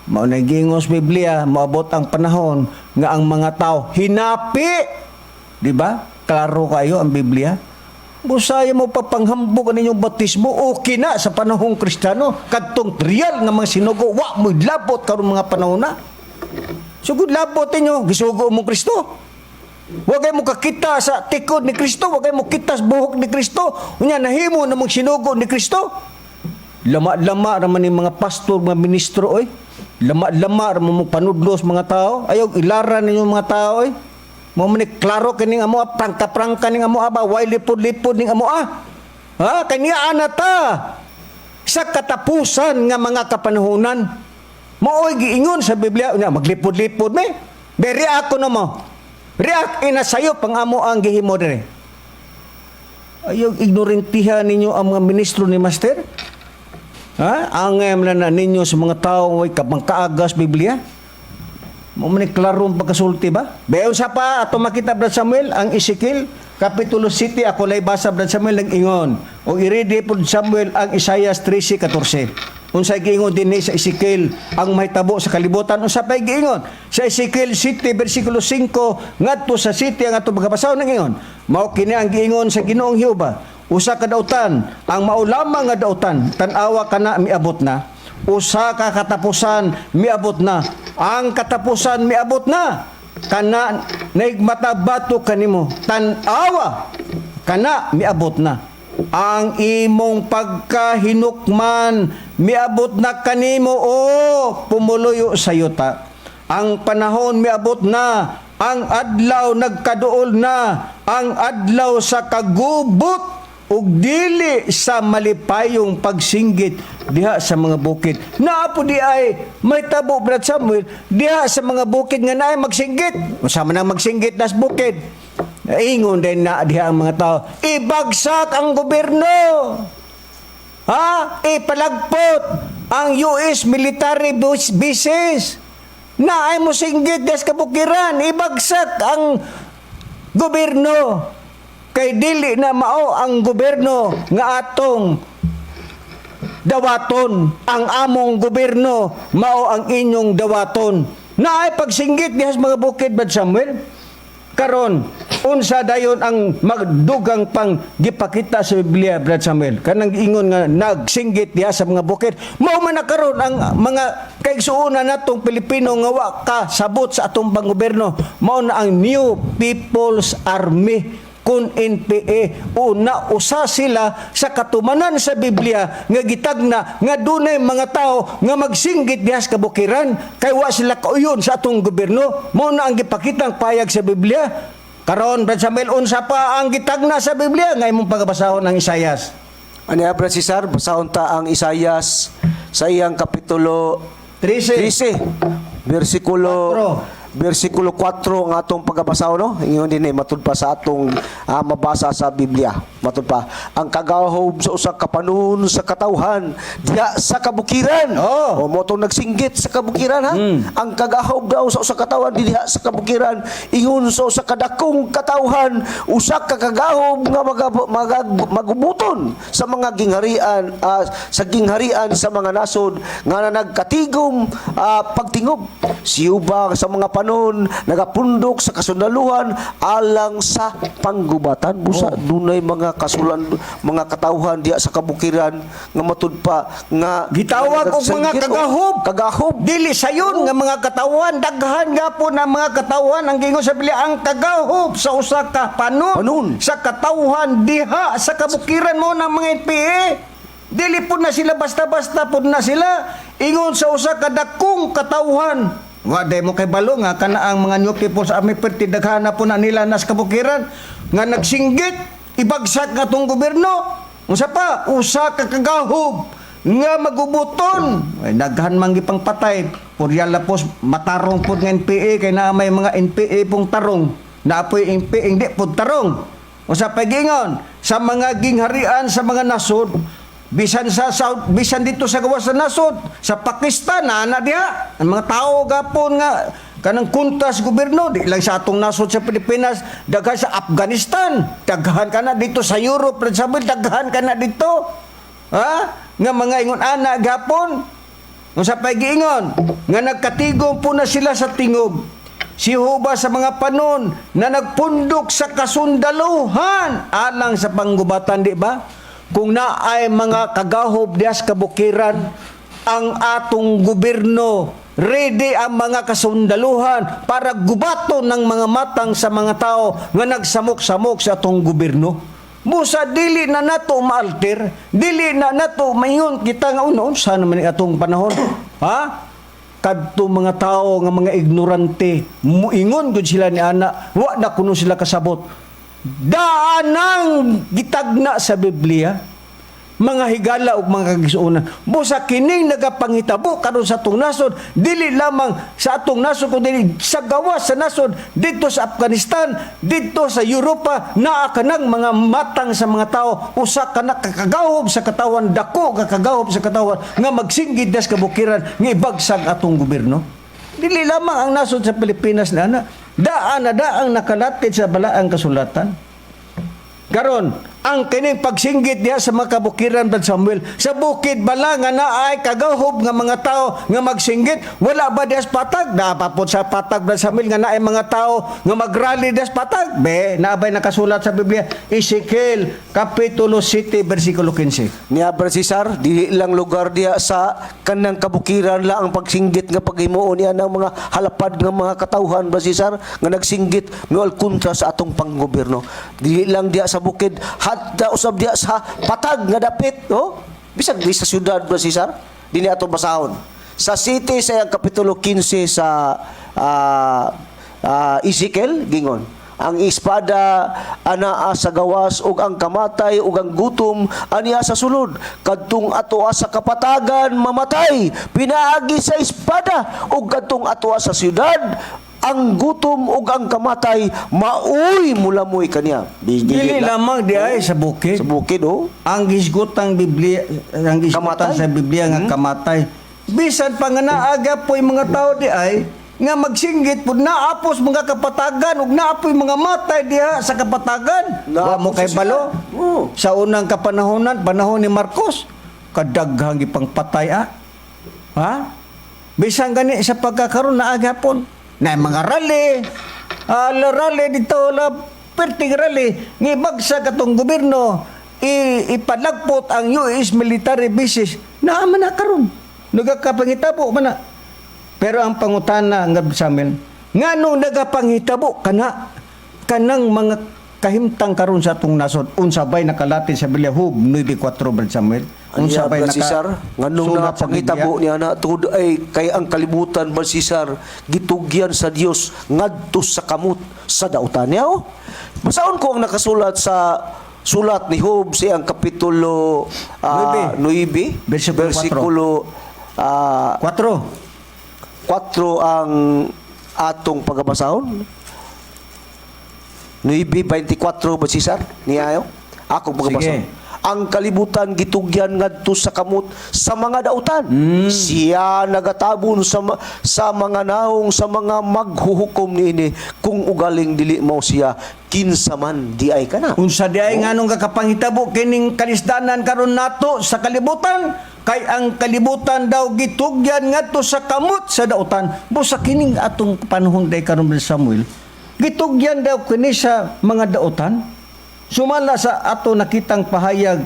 mao na giingos Biblia moabot ang panahon nga ang mga tao hinapi, di ba? Klaro kayo ang Biblia. Busaya mo papanghambog ang inyong bautismo okay na sa panahong Kristiyano kadtong real nga mga sinugo wa mo labot karon mga panahon na. Sugod labot ninyo gisugo mo Kristo. Wa kay mo kakita sa tikod ni Kristo, wa kay mo kita sa buhok ni Kristo. Unya nahimo namang sinugo ni Kristo. Lama-lama raman ni mga pastor, mga ministro oy. Lama-lama raman mo panudlos mga tao. Ayaw ilaran ninyo mga tao oy. Mo man ni klaro kining amo, prangka-prangka ning amo ba, way lipod-lipod ning amo ah. Ha, kaniya ana ta sa katapusan nga mga kapanahonan. Maoy giingon sa Biblia, unya maglipod-lipod me. Beri ako na mo. React ina sayo pang amo ang gihimo dire. Ayaw ignorantihan ninyo ang mga ministro ni Master. Ha? Ang na ninyo sa mga tao way kabangkaagas Biblia. Mo man ni klarong pagkasulti ba? Bayon sa pa ato makita, Brad Samuel, ang Ezekiel Kapitulo City ako lay basa, Brad Samuel, nag ingon. O i-ready po Samuel ang Isaiah 13:14. Unsay giingon dinhi sa Ezekiel ang mahitabo sa kalibutan? Unsa pay giingon sa Ezekiel City bersikulo 5 ngadto sa city ang ato pagkabasaw nang ingon. Mao kini ang giingon sa Ginoong Jehova. Usa ka dautan ang mao lamang nga dautan, tan-awa kana miabot na. Usa ka katapusan miabot na. Ang katapusan miabot na. Kana naigmata bato kanimo, tan-awa, kana miabot na. Ang imong pagkahinukman miabot na kanimo, o pumuluyo sa yuta. Ang panahon miabot na, ang adlaw nagkaduol na, ang adlaw sa kagubot ug dili sa malipayong pagsinggit diha sa mga bukid. Naa po di ay may tabo, Brad Samuel, diha sa mga bukid nga naay magsinggit. Unsa man ang magsinggit nas bukid? Ingon din na diha ang mga tao, ibagsak ang gobyerno. Ha? Ipalagpot ang US military bases. Na ay mosinggit des kabukiran, ibagsak ang gobyerno. Kay dili na mao ang gobyerno nga atong dawaton. Ang among gobyerno mao ang inyong dawaton. Na ay pagsinggit diha sa mga bukid, Brad Samuel. Karon, unsa dayon ang magdugang pang gipakita sa Biblia, Brad Samuel? Kanang ingon nga nagsinggit diha sa mga bukid. Mao man na karon ang mga kaigsuonan natong Pilipino nga wa ka sabot sa atong panggobyerno. Mao na ang New People's Army kun NPA o na usa sila sa katumanan sa Biblia nga gitagna nga dunay mga tao nga magsinggit diha sa kabukiran kay wa sila kauyon sa atong gobyerno. Mao na ang gipakitang payag sa Biblia. Karon, Brad Samuel, unsa pa ang gitagna sa Biblia nga imong pagabasahon ang Isayas? Ani, Brad Cesar, basahon ta ang Isayas sa iyang kapitulo 13. 13, versikulo Kwatro. Versikulo 4 ang atong pagabasahon, no. Ingon din eh, matud pa sa atong mabasa sa Biblia. Matud pa ang kagahob sa usa ka panon sa katawhan diha sa kabukiran. Oh. O mo tong nagsinggit sa kabukiran, ha. Ang kagahob daw sa usa ka katawhan diha sa kabukiran ingon sa usa ka dakong katawhan, usa ka kagahob nga magubuton sa mga gingharian, sa gingharian sa mga nasod nga na nagkatigom pagtingob. Siyuba sa mga panon nagapundok sa kasundaluhan alang sa panggubatan. Busa dunay mga kasulan, mga katawhan diha sa kabukiran nga matud pa nga Gitawag og mga nagsinggit, oh, kagahob. Kagahob. Dili sayon nga mga katawan, daghan gapon ang mga katawan ang gingon sa Biblia, ang kagahob sa usa ka panon, Panon. Sa katawhan diha sa kabukiran mo ng mga NPA. Dili po na sila basta-basta po na sila ingon sa usa ka dakong katawhan. Wa day mo kay balo nga kana ang mga New People's Army, perti daghan na po na nila nas kabukiran nga nagsinggit ibagsak nga tong gobyerno. Unsa pa? Usa ka kagahob nga magubuton. Ay, daghan man gipang patay. Puryala po matarong pod nga NPA kay naa may mga NPA pong tarong. Naapoy NPA hindi pod tarong. Usa pa gingon sa mga gingharian sa mga nasod, bisan sa South, bisan dito sa gawas sa nasod, sa Pakistan na ana diha ang mga tao gapon nga kanang kontra sa gobyerno. Di lang sa atong nasod sa Pilipinas, daghan sa Afghanistan, daghan kana dito sa Europe, for example, daghan kana dito, ha, nga mga ingon ana gapon. Unsa pay giingon nga nagkatigom po na sila sa tingob. Si Huba sa mga panon na nagpundok sa kasundaluhan alang sa panggubatan, di ba? Kung naay mga kagahob dias kabukiran, ang atong gobyerno ready ang mga kasundaluhan para gubaton ng mga matang sa mga tao nga nagsamok-samok sa atong gobyerno. Busa dili na nato maalter, dili na nato maingon kita nga uno unsa naman ni atong panahon. Ha? Kadto mga tao nga mga ignorante, muingon gud sila ni ana, wa na kuno sila kasabot. Daan ang gitagna sa Biblia, mga higala ug mga kagisuonan. Busa kining nagapangitabo karon sa atong nasod, dili lamang sa atong nasod kundi sa gawas sa nasod, dito sa Afghanistan, dito sa Europa, naa kanang mga matang sa mga tao, usa ka na kakagahob sa katawan, dako ka kagahob sa katawan nga magsinggid das kabukiran nga ibagsag atong gobyerno. Dili lamang ang nasod sa Pilipinas na ana, daan na daang nakalatid sa balaang kasulatan. Karon, Ang kining pagsinggit diha sa mga kabukiran, Brad Samuel, sa bukid bala nga naay kagahub nga mga tao nga magsinggit? Wala ba diha sa patag? Naa pa pod sa patag, Brad Samuel, nga naay mga tao nga magrally diha sa patag? Be, naa bay nakasulat sa Biblia? Ezekiel Kapitulo 7 versikulo 15. Niya, Brad Cesar, dili lang lugar diha sa kanang kabukiran la ang pagsinggit nga paghimuon niya ng mga halapad nga mga katawhan, Brad Cesar, nga nagsinggit miol kontra sa atong panggobyerno. Dili lang diha sa bukid, hatta usab diha sa patag nga dapit, no? Bisag di sa syudad, Brad Cesar, dili ato basahon. Sa city sa iyang kapitulo 15 sa Ezekiel gingon ang espada anaa sa gawas ug ang kamatay ug ang gutom aniya sa sulod, kadtong atoa sa kapatagan mamatay pinaagi sa espada, ug kadtong atoa sa syudad ang gutom ug ang kamatay maoy mulamoy kaniya. Dili lamang diha sa bukid. Sa bukid, oh. Ang gisgutang Biblia, ang gisgutan Kamatay. sa Biblia nga kamatay. Bisan pa nga naaga po'y mga tao di ay nga magsinggit pud, naapos mga kapatagan ug naapoy mga matay diha sa kapatagan. Wa mo Naapos kay sa balo. sila. Oo. Sa unang kapanahonan, panahon ni Marcos, kadaghang gipangpatay ah. Ha? Bisan gani sa pagkakaroon na agapon na mga rally. Ah, la rally dito la perting rally ngibagsak atong gobyerno, ipalagpot ang US military bases, naa man na karon nagakapangitabo man na. Pero ang pangutana nga sa amin, nganong nagapanghitabo kana kanang mga kahimtang karon sa atong nasod? Unsa bay nakalatin sa Biblia? Job 9:4, Brad Samuel. Unsa Unsa bay ba Cesar? Nganong sulat sa napangitabo Biblia? niya na tungod ay kay ang kalibutan ba, Cesar, gitugyan sa Dios ngadto sa kamot sa dautan niya, oh. Basaon ko ang nakasulat sa sulat ni Job sa iyang kapitulo 9, Versikulo versikulo 4. 4 ang atong pagabasahon. 9:24 ba, Cesar? Niya ayo? Ako pagabasahon. Sige. Ang kalibutan gitugyan ngadto sa kamot sa mga dautan. Siya nagatabon sa mga naong sa mga maghuhukom niini. Kung ugaling dili mo siya, kinsa man di ay kana. Unsa di ay nganong kakapanghitabo kining kalisdanan karon nato sa kalibutan? Kay ang kalibutan daw gitugyan ngadto sa kamot sa dautan. Busa kining atong panahon day karon, Brother Samuel, gitugyan daw kini sa mga dautan. Sumala sa ato nakitang pahayag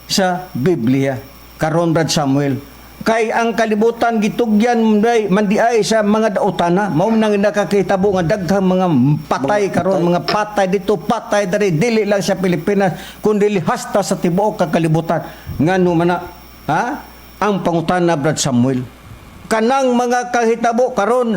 sa Biblia karon, Brad Samuel. Kay ang kalibutan gitugyan man mandiay sa mga daotana, mao nang nakakitabo nga daghang mga patay karon, mga patay dito, patay diri, dili lang sa Pilipinas kundi hasta sa tibuok ka kalibutan. Ngano man na, ha? Ang pangutana, Brad Samuel, kanang mga kahitabo karon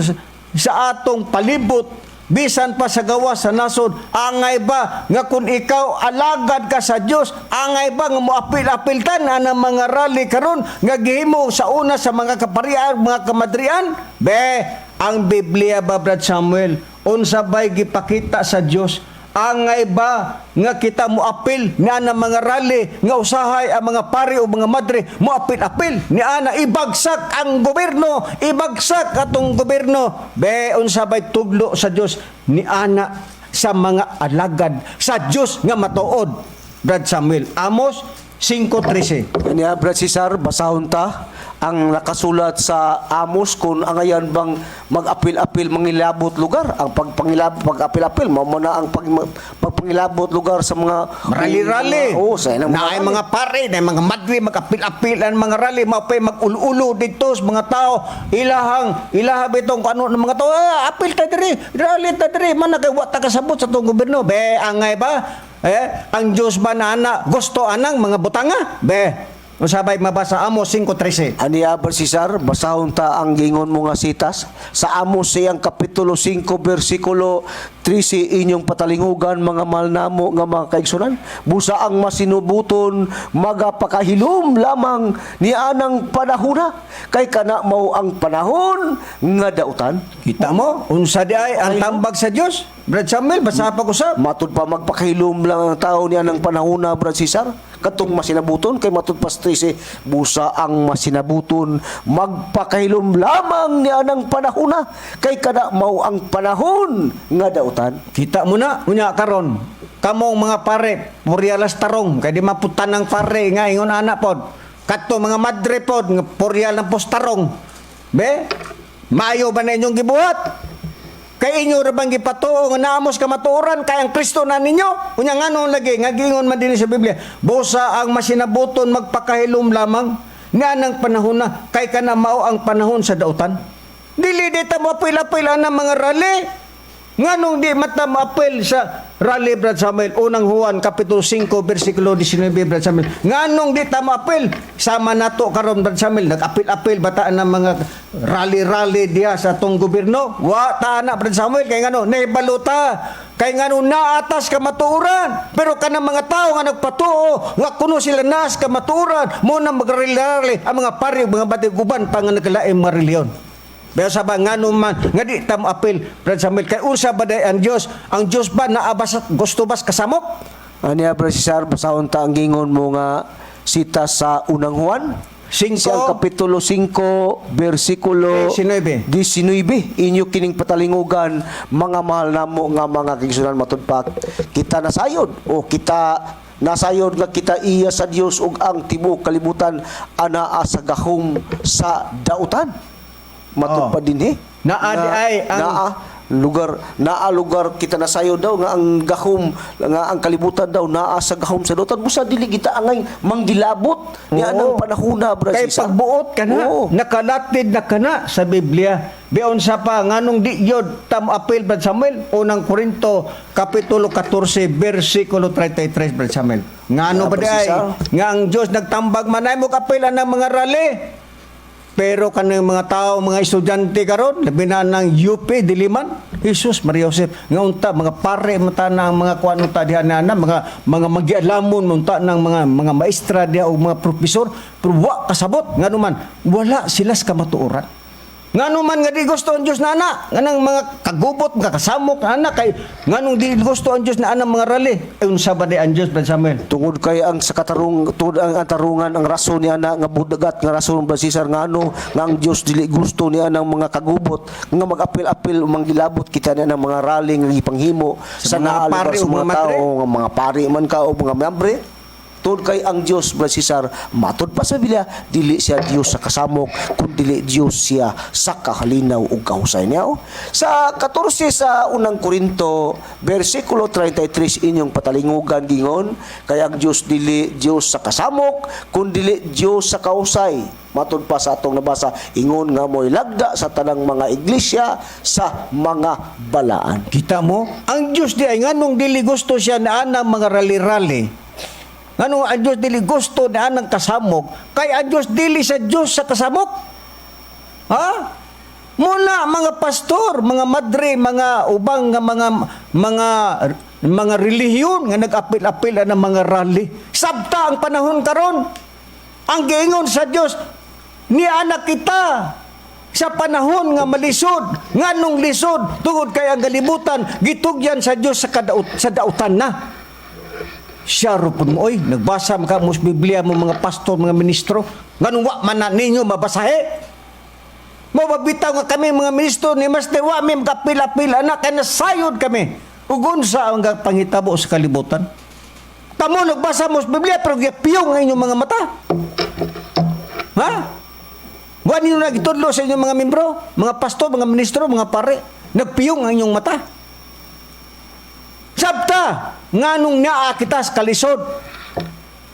sa atong palibot, bisan pa sa gawas sa nasod, angay ba nga kung ikaw alagad ka sa Dios, angay ba nga moapil-apil tan anang mga rally karon nga gihimo sa una sa mga kaparian, mga kamadrian? Be, ang Biblia ba, Brad Samuel, unsa bay gipakita sa Dios? Angay ba nga kita moapil nga na mga rally nga usahay ang mga pari o mga madre moapil-apil ni ana ibagsak ang gobyerno, ibagsak atong gobyerno? Be, unsa bay tudlo sa Dios ni ana sa mga alagad sa Dios nga matuod, Brad Samuel? Amos 5:13. Niya, Brad Cesar, basahon ta ang nakasulat sa Amos kung angayan bang mag-apil-apil mangilabot lugar ang pagpangilabot pag-apil-apil mao mo na ang pagpangilabot lugar sa mga Rally-rally. Oo, sa ilang Na ay mga pare, na ay mga madre, magapil-apil ang mga rally, mapay mag-ululo dito sa mga tao. Ilahang, ilaha bitong kung ano ng mga tao, ah, apil ta diri, rally ta diri, man na kay wa ta kasabot sa tong gobyerno. Be, angay ba? Eh, ang Diyos ba na ana gusto anang mga butanga? Be, usabay mabasa Amos 5:13. Aniya, Brad Cesar, basahon ta ang gingon mo nga sitas sa Amos siyang kapitulo 5 versikulo 13: "Inyong patalingugan, mga mahal namo nga mga kaigsunan, busa ang masinubuton magapakahilom lamang ni anang panahona, kay kana mao ang panahon nga dautan." Kita mo, unsa di ay ang tambag sa Dios? Brad Samuel, basa pa ko sa Matud pa magpakahilom lang ang tao niya ng panahona, Brad Cesar. Katong masinabuton, kay matud pa sa 13, busa ang masinabuton magpakahilom lamang niya ng panahona, kay kada mao ang panahon nga dautan. Kita mo na, unya karon. Kamong mga pare, puryalas tarong kay di maputan ang pare nga ingon ana pod. Kadto mga madre pod nga puryal ng postarong. Be, maayo ba na inyong gibuhat? Kay inyo ra bang gipatuo nga naamos kamatuoran kay ang Kristo na ninyo? Unya nganong lagi nga giingon man dinhi sa Biblia, busa ang masinabuton magpakahilom lamang nianang panahon na kay kana mao ang panahon sa dautan. Dili di ta moapil-apil ang mga rally. Nganong di mata maapil sa rally, Brad Samuel? Unang Juan, Kapitulo 5, versikulo 19, Brad Samuel. Nganong di ta maapil? Sama nato karon, Brad Samuel. Nag-apil-apil bataan ng mga rally-rally diha sa atong gobyerno? Wa ta na, Brad Samuel. Kay ngano, nahibaluta. Kay ngano, naatas kamatuoran. Pero kanang mga tao nga nagpatuo, nga kuno sila naas kamatuoran, mo na magrally-rally ang mga pari, mga batig uban pa nga nagkalaing mga reliyon. Pero sa ba ngano man nga di ta apil, Brad Samuel, kay unsa ba day ang Dios? Ang Dios ba naa ba sa gusto bas kasamok? Aniya, Brad Cesar, basahon ta ang gingon mo nga sita sa Unang Juan. 5. Sa Kapitulo 5, versikulo 19. 19. Inyo kining patalingugan, mga mahal namo nga mga kaigsuonan, matud pa kita nasayod o kita nasayod nga kita iya sa Dios ug ang tibuok kalibutan anaa sa gahom sa dautan. Matud Oh. pa dinhi. Naa di ay ang- naa lugar, naa lugar kita nasayo daw nga ang gahom nga ang kalibutan daw naa sa gahom sa dautan, busa dili kita angay manggilabot ni Oo. anang panahona, Brad Kay Cesar. pagbuot ka na, Oo. nakalatid na ka na sa Biblia. Bion sa pa nganong di yod tam apil, Brad Samuel? Unang Korinto kapitulo 14 versikulo 33, Brad Samuel. Ngano Yeah, ba di ay Brad Cesar. nga ang Dios nagtambag manay mo kapil ang mga rally? Pero kanang mga tao, mga estudyante karon, labi na ng UP Diliman, Jesus Maria Joseph, nga unta mga pare mata na ang mga kuan unta diha na na, mga magialamon unta ng mga maestra diha o mga profesor, pero wa kasabot ngano man wala sila sa kamatuoran. Ngano man nga di gusto ang Dios na ana, nganang mga kagubot, mga kasamok na ana kay nganong di gusto ang Dios na ana mga rally. Ay, unsa ba di ang Dios, Brad Samuel? Tungod kay ang sa katarong tungod ang katarungan, ang rason ni ana nga budagat nga rason ba, Cesar, nga ano nga ang Dios dili gusto ni anang mga kagubot nga mag-apil-apil o manggilabot kita ni anang mga rally nga gipanghimo Sa sa mga naa lugar pari sa o mga mga madre. tao nga mga pari man ka o mga membre. Tungod kay ang Dios, Brad Cesar, matud pa sa Biblia, dili siya Dios sa kasamok kun dili Dios siya sa kahalinaw ug kahusay niya, oh. Sa 14 sa Unang Korinto versikulo 33, inyong patalingugan gingon kay ang Dios dili Dios sa kasamok kun dili Dios sa kahusay. Matud pa sa atong nabasa, ingon nga mo'y lagda sa tanang mga iglesia sa mga balaan. Kita mo, ang Diyos di ay nganong dili gusto siya na anang mga rally-rally. Nganong ang Diyos dili gusto na anang kasamok, kay ang Diyos dili sa Diyos sa kasamok. Ha? Muna mga pastor, mga madre, mga ubang nga mga relihiyon nga nag-apil-apil ang mga rally. Sabta ang panahon karon. Ang giingon sa Dios, ni anak kita sa panahon nga malisod, nganong lisod tungod kay ang kalibutan gitugyan sa Dios sa kadaut sa dautan na. Siya ro pud mo oy, nagbasa man ka mo sa Biblia mo mga pastor, mga ministro, nganong wa man na ninyo mabasahe? Mo mabitaw nga kami mga ministro ni Master wa mi makapila-pila na kay nasayod kami. Ug unsa ang panghitabo sa kalibutan? Kamo nagbasa mo sa Biblia pero gipiyong ang inyong mga mata. Ha? Wa ninyo nagitudlo sa inyong mga membro, mga pastor, mga ministro, mga pare, nagpiyong ang inyong mata. Sabta, nganong naa kita sa kalisod.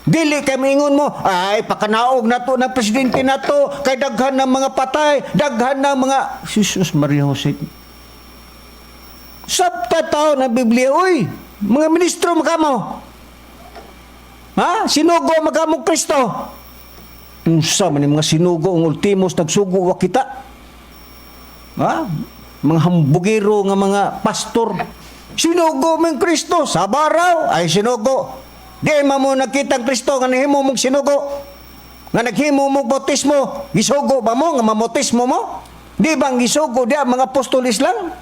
Dili kay moingon mo, ay pakanaog na to ng presidente na to, kay daghan ng mga patay, daghan ng mga Jesus Maria Jose. Sabta tao ng Biblia, uy, mga ministro makamo. Ha? Sinugo makamo Kristo. Unsa man yung mga sinugo ang ultimos nagsugo wa kita. Ha? Mga hambugero nga mga pastor. Sinugo mong Kristo sa baraw ay sinugo. Di man mo nakita ang Kristo nga nahimo mong sinugo. Nga naghimo mong bautismo, gisugo ba mo nga mamautismo mo? Di ba ang gisugo di ang mga apostolis lang?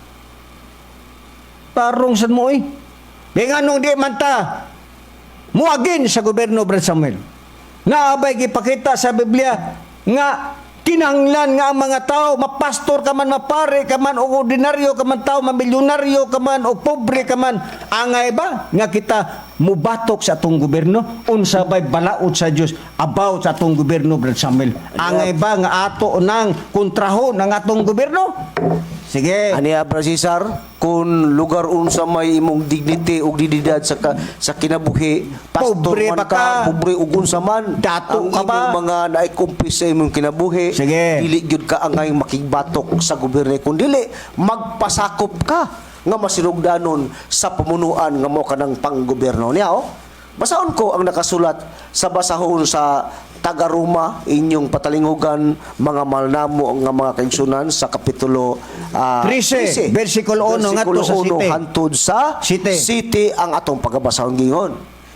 Tarong sad mo eh. Di nga nung di man ta muagin sa gobyerno, Brad Samuel. Naabay gipakita sa Biblia nga Kinahanglan nga ang mga tao, mapastor ka man, mapare ka man, o ordinaryo ka man tao, mamilyonaryo ka man, o pobre ka man, angay ba nga kita mubatok sa atong gobyerno? Unsa bay balaod sa Dios about sa atong gobyerno, Brad Samuel? Angay ba nga ato nang kontrahon ang atong gobyerno? Sige. Aniya, Brad Cesar, kung lugar unsa may imong dignity ug dignidad sa kinabuhi, pastor Pobre man ba ka, ka? pobre ug unsa man, Dato ang ka ba? imong mga naikumpis sa imong kinabuhi, Sige. dili gyud ka angay makigbatok sa gobyerno, kun dili magpasakop ka nga masinugdanon sa pamunuan nga mo kanang panggobyerno niya, oh. Basahon ko ang nakasulat sa basahon sa taga-Roma, inyong patalingugan, mga malnamo nga mga kaigsunan, sa kapitulo 13, versikulo 1 versikulo ngadto sa 1 7. hantod sa Site. city ang atong pagabasahon gingon.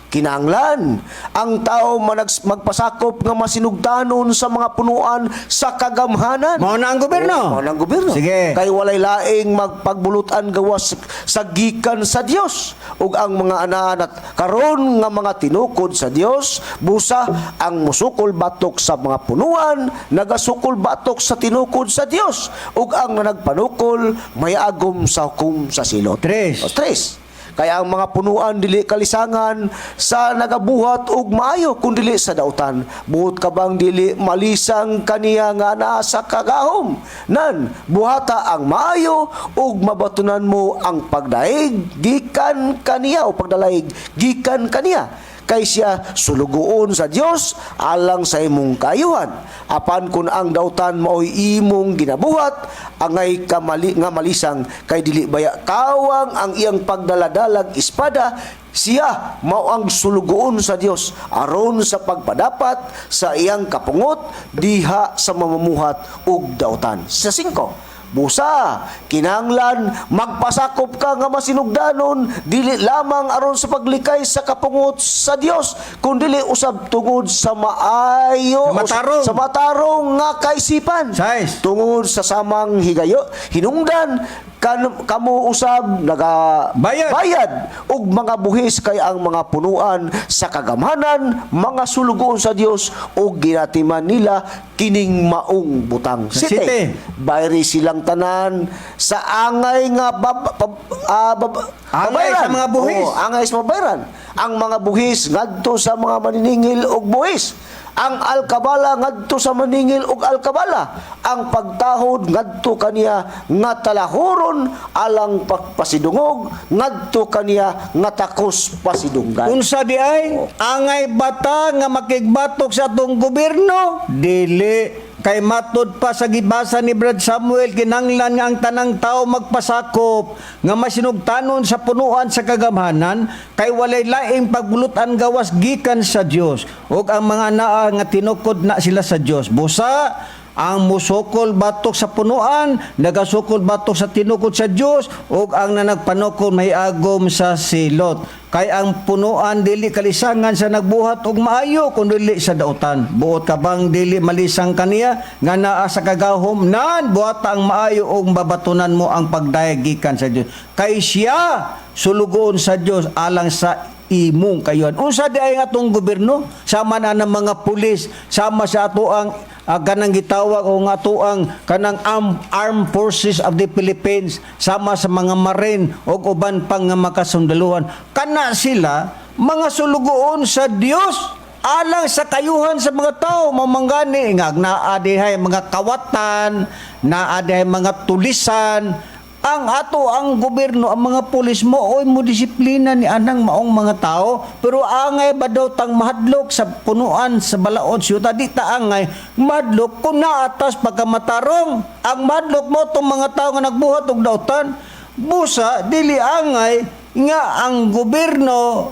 Kinahanglan ang tao magpasakop nga masinugdanon sa mga punuan sa kagamhanan. Mao na ang gobyerno. Oo, mao na ang gobyerno. Sige. Kay walay laing magpagbulutan gawas sa gikan sa Dios ug ang mga anaan at karon nga mga tinukod sa Dios. Busa ang musukol batok sa mga punuan nagasukol batok sa tinukod sa Dios, ug ang nagpanukol may agom sa hukom sa silot. Tres. O, tres. Kaya ang mga punuan dili kalisangan sa nagabuhat og maayo kun dili sa dautan. Buot ka bang dili malisang kaniya nga naa sa kagahom? Nan buhata ang maayo ug mabatunan mo ang pagdaig gikan kaniya o pagdalaig gikan kaniya, kay siya sulugoon sa Dios alang sa imong kaayuhan. Apan kun ang dautan maoy imong ginabuhat, angay ka mali, nga malisang, kay dili baya kawang ang iyang pagdaladalag espada? Siya mao ang sulugoon sa Dios aron sa pagpadapat sa iyang kapungot diha sa mamumuhat og dautan. Sa 5. Busa, kinahanglan magpasakop ka nga masinugdanon dili lamang aron sa paglikay sa kapungot sa Dios, kundili usab tungod sa maayo Sa matarong. sa matarong nga kaisipan. Sais. Tungod sa samang higayo hinungdan kamo usab naga Bayad. bayad og mga buhis, kay ang mga punuan sa kagamhanan mga sulugoon sa Dios ug ginatiman nila kining maong butang. Sa site. Site. Bayri silang tanan sa angay nga Angay babayaran. sa mga buhis. Oo, angay sa mabayaran. Ang mga buhis ngadto sa mga maniningil og buhis. Ang alkabala ngadto sa maningil og alkabala. Ang pagtahod ngadto kaniya nga talahuron, alang pagpasidungog ngadto kaniya nga takos pasidunggan. Unsa di ay? Angay bata nga makigbatok sa atong gobyerno? Dili. Kay matud pa sa gibasa ni Brad Samuel, kinanglan nga ang tanang tao magpasakop nga masinugtanon sa punuan sa kagamhanan, kay walay laing pagbulutan gawas gikan sa Dios ug ang mga naa nga tinukod na sila sa Dios. Busa ang musukol batok sa punuan nagasukol batok sa tinukod sa Dios, ug ang nanagpanukol may agom sa silot. Kay ang punuan dili kalisangan sa nagbuhat og maayo kun dili sa dautan. Buot ka bang dili malisang kaniya nga naa sa kagahom? Nan buhata ang maayo ug babatunan mo ang pagdayeg gikan sa Dios, kay siya sulugoon sa Dios alang sa imong kayuhan. Unsa di ay nga atong gobyerno, sama na ng mga pulis, sama sa ato ang kanang gitawag o nga ato ang kanang armed forces of the Philippines, sama sa mga marine o uban pang nga makasundaluhan. Kana sila mga sulugoon sa Dios alang sa kayuhan sa mga tao. Mamanggani nga naa dihay mga kawatan, naa dihay mga tulisan. Ang ato ang gobyerno, ang mga pulis mo oy mo disiplina ni anang maong mga tao, pero angay ba daw tang mahadlok sa punuan sa balaod syudad? Di ta angay mahadlok kung naatas pagkamatarong. Ang mahadlok mo tong mga tao nga nagbuhat og dautan. Busa dili angay nga ang gobyerno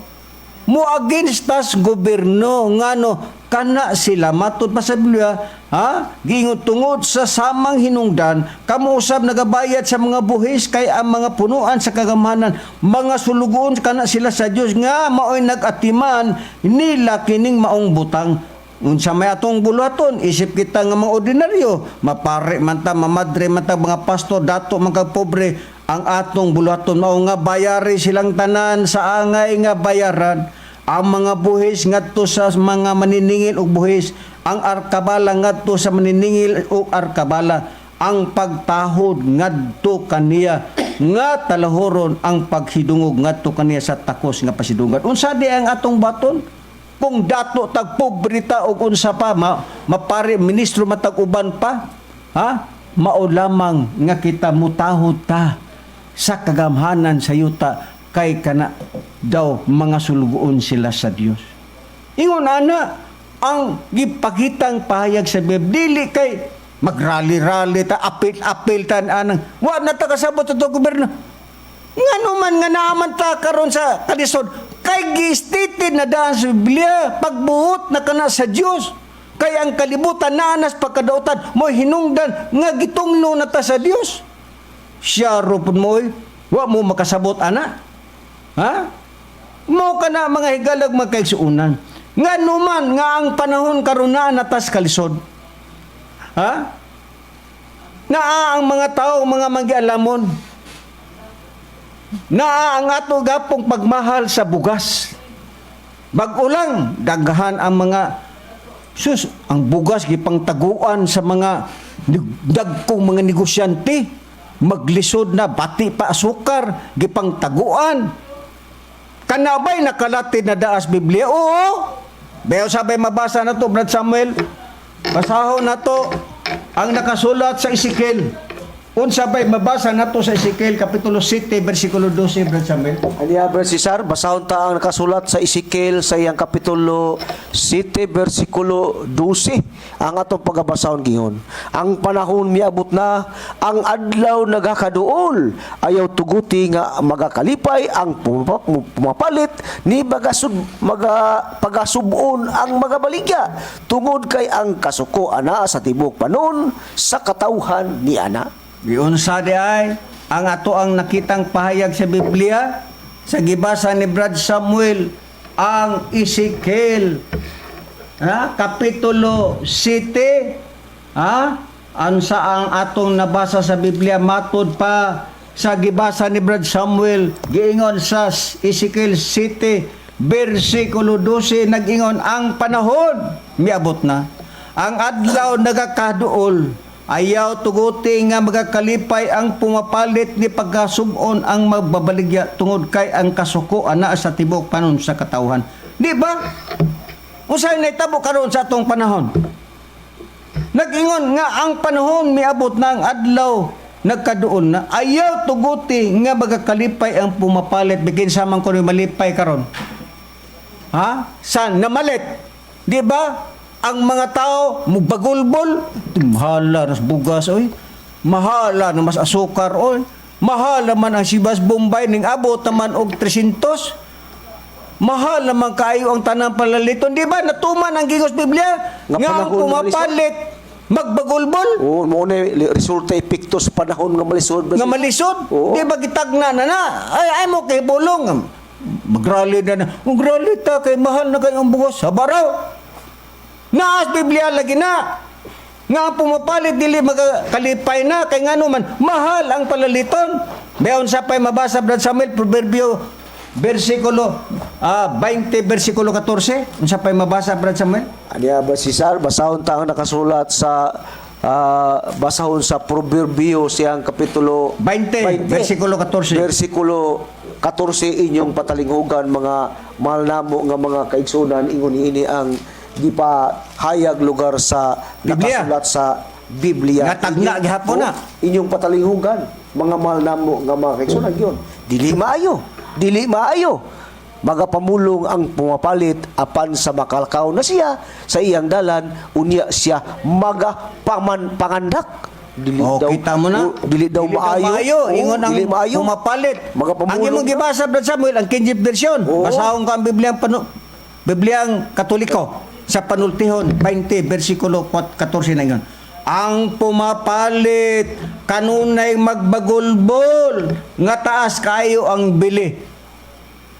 mo against tas gobyerno, ngano kana sila matud pa sa Biblia, ha, giingon tungod sa samang hinungdan kamo usab nagabayad sa mga buhis, kay ang mga punuan sa kagamhanan mga sulugoon kana sila sa Dios nga maoy nagatiman nila kining maong butang. Unsa may atong buluhaton isip kita nga mga ordinaryo, mapare man ta, mamadre man ta, mga pastor, dato man kag pobre, ang atong buluhaton mao nga bayari silang tanan sa angay nga bayaran. Ang mga buhis ngadto sa mga maniningil og buhis, ang arkabala ngadto sa maniningil og arkabala, ang pagtahod ngadto kaniya nga talahoron, ang paghidungog ngadto kaniya sa takos nga pasidunggan. Unsa di ang atong baton? Kung dato tag pobre ta og unsa pa mapare ministro matag uban pa, ha? Mao lamang nga kita mutahod ta sa kagamhanan sa yuta kay kana daw mga sulugoon sila sa Dios. Ingon ana ang gipakitang pahayag sa Biblia, dili kay magrally-rally ta, apil-apil ta anang wa na ta kasabot sa gobyerno. Ngano man nga naaman ta karon sa kalisod kay gistated na daan sa Biblia, pagbuot na kana sa Dios, kay ang kalibutan naanas pagkadautan mo hinungdan nga gitunglo na ta sa Dios. Siya ro pud mo oy. Wa mo makasabot ana, ha? Mo kana, mga higalag, magkaigsuonan. Ngano man nga ang panahon karon naa na tas kalisod. Ha? Naa ang mga tao mga manggialamon. Naa ang ato gapong pagmahal sa bugas. Bag-o lang daghan ang mga sus, ang bugas gipangtaguan sa mga dagkong mga negosyante. Maglisod na, bati pa asukar gipangtaguan. Kanabay nakalatid na daas Biblia? Oo. Bayo sabay mabasa na to, Brad Samuel. Basahon na to ang nakasulat sa Ezekiel. Unsa bay mabasa na to sa Ezekiel kapitulo 7 bersikulo 12, Brad Samuel? Aniya, Brad Cesar, basahon ta ang nakasulat sa Ezekiel sa iyang kapitulo 7 bersikulo 12. Ang atong pagabasahon gihon. "Ang panahon miabot na, ang adlaw nagakaduol. Ayaw tuguti nga magakalipay ang pumapalit ni bagasud maga pagasubon ang magabaligya tungod kay ang kasuko ana sa tibok panon sa katawhan ni ana." Giunsa di ay ang ato ang nakitang pahayag sa Biblia sa gibasa ni Brad Samuel ang Ezekiel, ha, kapitulo 7, ha? Ansa ang atong nabasa sa Biblia matud pa sa gibasa ni Brad Samuel? Giingon sa Ezekiel 7 bersikulo 12, nag-ingon, "Ang panahon miabot na, ang adlaw nagakaduol. Ayaw tuguti nga magakalipay ang pumapalit ni pagkasubon ang magbabaligya tungod kay ang kasuko ana sa tibok panon sa katawhan." Di ba? Unsay nahitabo karon sa atong panahon? Nag-ingon nga ang panahon miabot na, ang adlaw nagkaduol na, ayaw tuguti nga magakalipay ang pumapalit. Bigin sa man ko ni malipay karon. Ha? San namalit? Di ba? Ang mga tao mubagulbol, mahala nas bugas oy. Mahala na mas asukar oy. Mahal naman ang sibas Bombay ning abot naman og 300. Mahal naman kaayo ang tanang palaliton. Di ba natuman ang gingos Biblia Nga nga ang panahon pumapalit magbagulbol? Oo, mo na resulta epekto sa panahon nga malisod. Nga malisod. Oo. Di ba gitagna na na? Ay, ay mo kay bulong. Magrally na na. Magrally ta kay mahal na kayong bugas. Habaraw. Naas Biblia lagi na. Nga ang pumapalit dili magakalipay na kay ngano man mahal ang palaliton. Bayon sa pay mabasa, Brad Samuel, Proverbio versikulo 20 versikulo 14. Unsa pay mabasa, Brad Samuel? Aniya ba, Cesar, basahon ta ang nakasulat sa basahon sa Proverbio siyang kapitulo 20, versikulo 14. Versikulo 14, inyong patalinghugan, mga mahal namo nga mga kaigsunan. Ingon ini ang gipahayag lugar sa Biblia. nakasulat sa Biblia. Nga tagna gihapon na. Inyong patalinghugan, mga mahal namo nga mga kaigsunan yun. Dili maayo, dili maayo magapamulong ang pumapalit apan sa makalkaw na siya sa iyang dalan, unya siya magapaman pangandak. Dili Oh, daw kita mo na. Dili daw maayo. Oo, Ingon ang dili maayo. pumapalit. Magapamulong Ang imong na. gibasa, Brad Samuel, ang King James Version. Oo. Basahon ka ang Bibliang Bibliang Katoliko sa Panultihon 20 versikulo 14 na ingon. "Ang pumapalit kanunay magbagulbol nga taas kayo ang bili."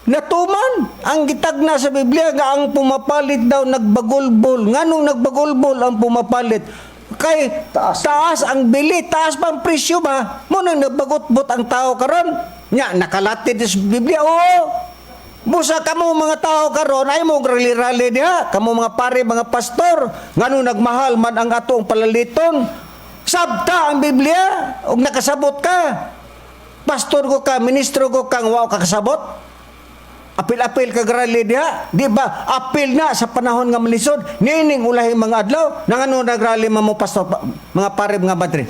Natuman ang gitagna sa Biblia nga ang pumapalit daw nagbagulbol. Nganong nagbagulbol ang pumapalit? Kay taas, Taas. taas ang bili, taas pa ang presyo ba? Mo nang nagbagutbot ang tao karon. Nya nakalatid sa Biblia. Oo. Busa kamo mga tao karon ay mo rally-rally diha, kamo mga pare, mga pastor, ngano nagmahal man ang atong palaliton. Sabta ang Biblia ug nakasabot ka. Pastor ko ka, ministro ko kang wa ka kasabot. Apil-apil ka rally diha, di ba? Apil na sa panahon nga malisod, nining ulahing mga adlaw, nangano nagrally man mo pastor, mga pare, mga madre.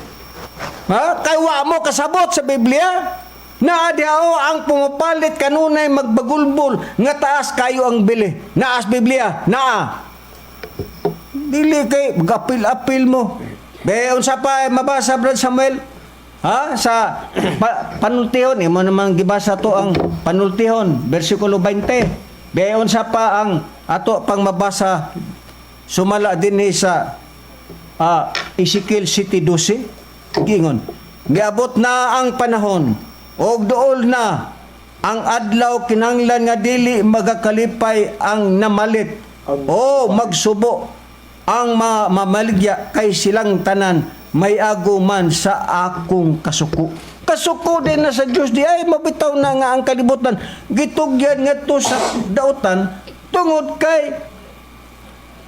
Ha? Kay wa mo kasabot sa Biblia. Naa diha o ang pumapalit kanunay magbagulbol nga taas kayo ang bili. Naas Biblia, naa. Dili kay gapil-apil mo. Be unsa pa mabasa, Brad Samuel? Ha? Sa panultihon imo namang gibasa to ang panultihon bersikulo 20. Be unsa pa ang ato pang mabasa sumala dinhi sa Ezekiel 7:12? Gingon, "Miabot na ang panahon og duol na ang adlaw, kinahanglan nga dili magakalipay ang namalit o magsubo ang mamaligya kay silang tanan may ago man sa akong kasuko." Kasuko din na sa Diyos di ay mabitaw na nga ang kalibutan gitugyan ngadto sa dautan tungod kay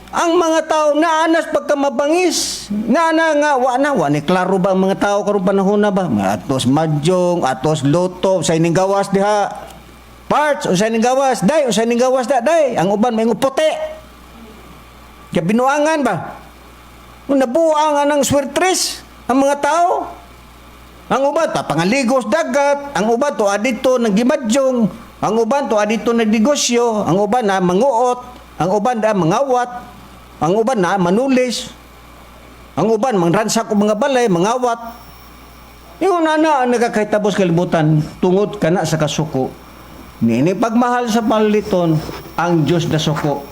ang mga tao naanas pagkamabangis. Naana nga wa na wa ni klaro ba ang mga tao karong panahon na ba? Mga atos mahjong, atos lotto, sa ining gawas diha. Parts, unsay ning gawas, day, unsay ning gawas da, day. Ang uban may puti. Kaya binuangan ba? Kung nabuang ang swertres ang mga tao. Ang uban pa pangaligos dagat, ang uban to adito naggimadyong, ang uban to adito nagnegosyo, ang uban na manguot, ang uban na mangawat, ang uban na manulis, ang uban mangransak og mga balay, mangawat. Yung na ang nagakaitabos kalibutan tungod kana sa kasuko. Niini pagmahal sa paliton ang Dios na suko.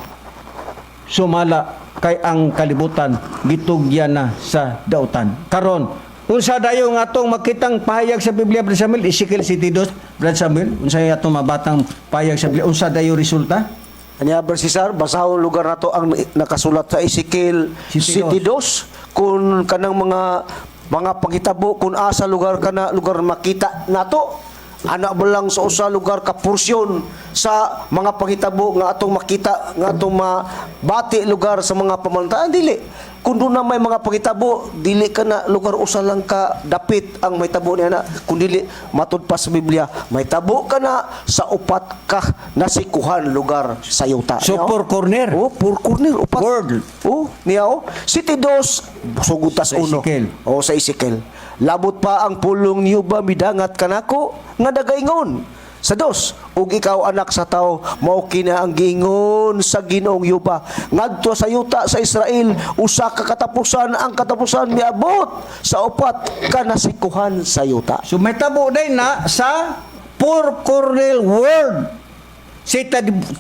Sumala kay ang kalibutan gitugyan na sa dautan. Karon, unsa dayon nga atong makitang pahayag sa Biblia, Brad Samuel? Ezekiel 7:2, Brad Samuel, unsa atong mabatang pahayag sa Biblia? Unsa dayon resulta? Anya, Brother Cesar, basahon lugar nato ang nakasulat sa Ezekiel 7:2. 7:2 kung kanang mga panghitabo kung asa lugar kana lugar makita nato, ana ba lang sa usa lugar ka porsyon sa mga panghitabo nga atong makita, nga atong mabati lugar sa mga pamantayan? Dili. Kung doon na may mga panghitabo, dili ka na lugar usa lang ka dapit ang may tabo niya na, kun dili matud pa sa Biblia may tabo ka na sa upat ka nasikuhan lugar sa yuta. So, four corner. Oh, four corner, upat. World. Oh, niya oh. 7:2 sugod tas Sa uno. Ezekiel. Oh, sa Ezekiel. "Labot pa ang pulong niyo ba midangat kanako nga nagaingon." Sa dos, "Ug ikaw, anak sa tao, mao kina ang giingon sa Ginoong Jehova ngadto sa yuta sa Israel: Usa ka katapusan, ang katapusan miabot sa upat ka nasikuhan sa yuta." So may tabo day na sa four corner world. Sa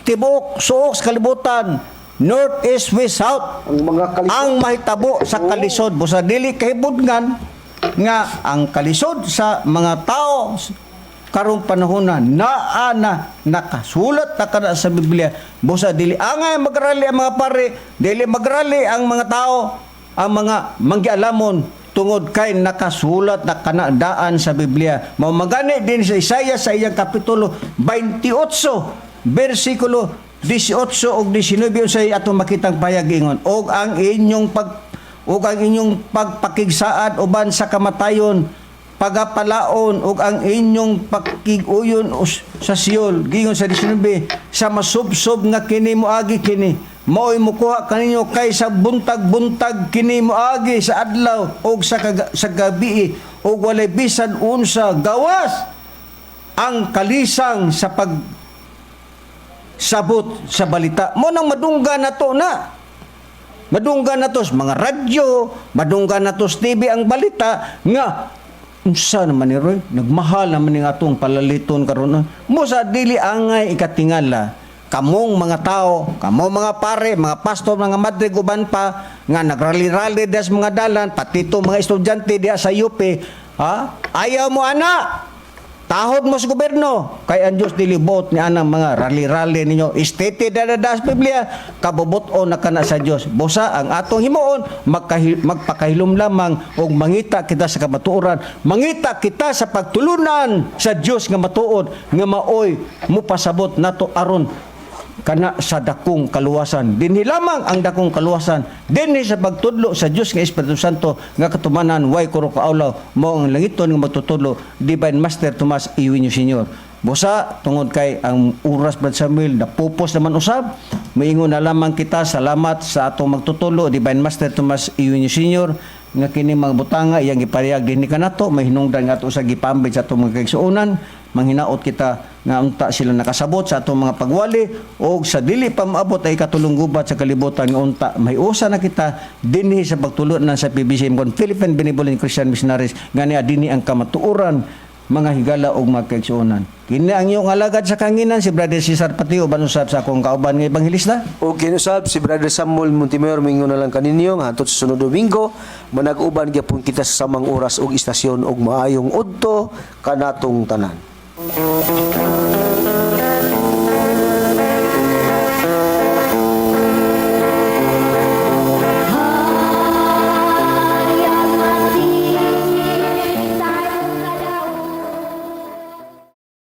tibuok suok sa kalibutan, north, east, west, south. Ang mga kalisod. Ang mahitabo sa kalisod busa dili kahibudngan nga ang kalisod sa mga tao karong panahon na naa na nakasulat na kana sa Biblia. Busa dili angay magrally ang mga pare, dili magrally ang mga tao, ang mga manggialamon, tungod kay nakasulat na kana daan sa Biblia. Mao magani din sa Isaiah sa iyang kapitulo 28 bersikulo 18 ug 19, unsay atong makitang payag? Ingon, "Og ang inyong pagpakigsaad uban sa kamatayon pagapalaon ug ang inyong pakig-uyon sa Sheol." Gingon sa 19, "Sa masubsob nga kini moagi kini mao'y mukuha kaninyo, kay sa buntag-buntag kini moagi sa adlaw ug sa gabi ug walay bisan unsa gawas ang kalisang sa pag sabot sa balita." Mo nang madungga na to na. Madungga na to sa mga radyo, madungga na to sa TV ang balita nga unsa naman ni Roy, nagmahal naman ni atong palaliton karon. Mo sa dili angay ikatingala kamong mga tao, kamong mga pare, mga pastor, mga madre, uban pa nga nagrally-rally des mga dalan, pati to mga estudyante diha sa UP, ha? Ayaw mo ana. Tahod mo sa gobyerno kay ang Dios dili buot ni anang mga rally-rally ninyo. Stated na na sa Biblia, kabubut-on na kana sa Dios. Busa ang atong himuon, magpakahilom lamang og mangita kita sa kamatuoran, mangita kita sa pagtulunan sa Dios nga matuod nga maoy mupasabot nato aron kana sa dakong kaluwasan. Dinhi lamang ang dakong kaluwasan. Dinhi sa pagtudlo sa Dios nga Espiritu Santo nga katumanan way kuro kaawlaw mao ang langiton nga magtutudlo, Divine Master Tomas Eugenio Senior. Busa tungod kay ang oras, Brad Samuel, napupos naman usab, moingon na lamang kita salamat sa atong magtutudlo, Divine Master Tomas Eugenio Senior, nga kini mga butanga iyang giparehag dinhi kanato, may hinungdan nga ato sa gipambit sa atong mga kaigsuonan. Manghinaot kita nga unta sila nakasabot sa atong mga pagwali o sa dili pa maabot ay katulong gubat sa kalibutan nga unta mahiusa na kita dinhi sa pagtulunan sa PBCM kon Philippine Benevolent Christian Missionaries nga niya dinhi ang kamatuoran, mga higala og mga kaigsuonan. Kini ang iyong alagad sa kanginan, si Brother Cesar Patio, uban usab sa akong kauban nga ebanghelista. O kinusab si Brother Samuel Montemayor, mingon na lang kaninyo nga hantod sa sunod Domingo manag-uban gyapon kita sa samang oras ug istasyon ug maayong udto kanatong tanan.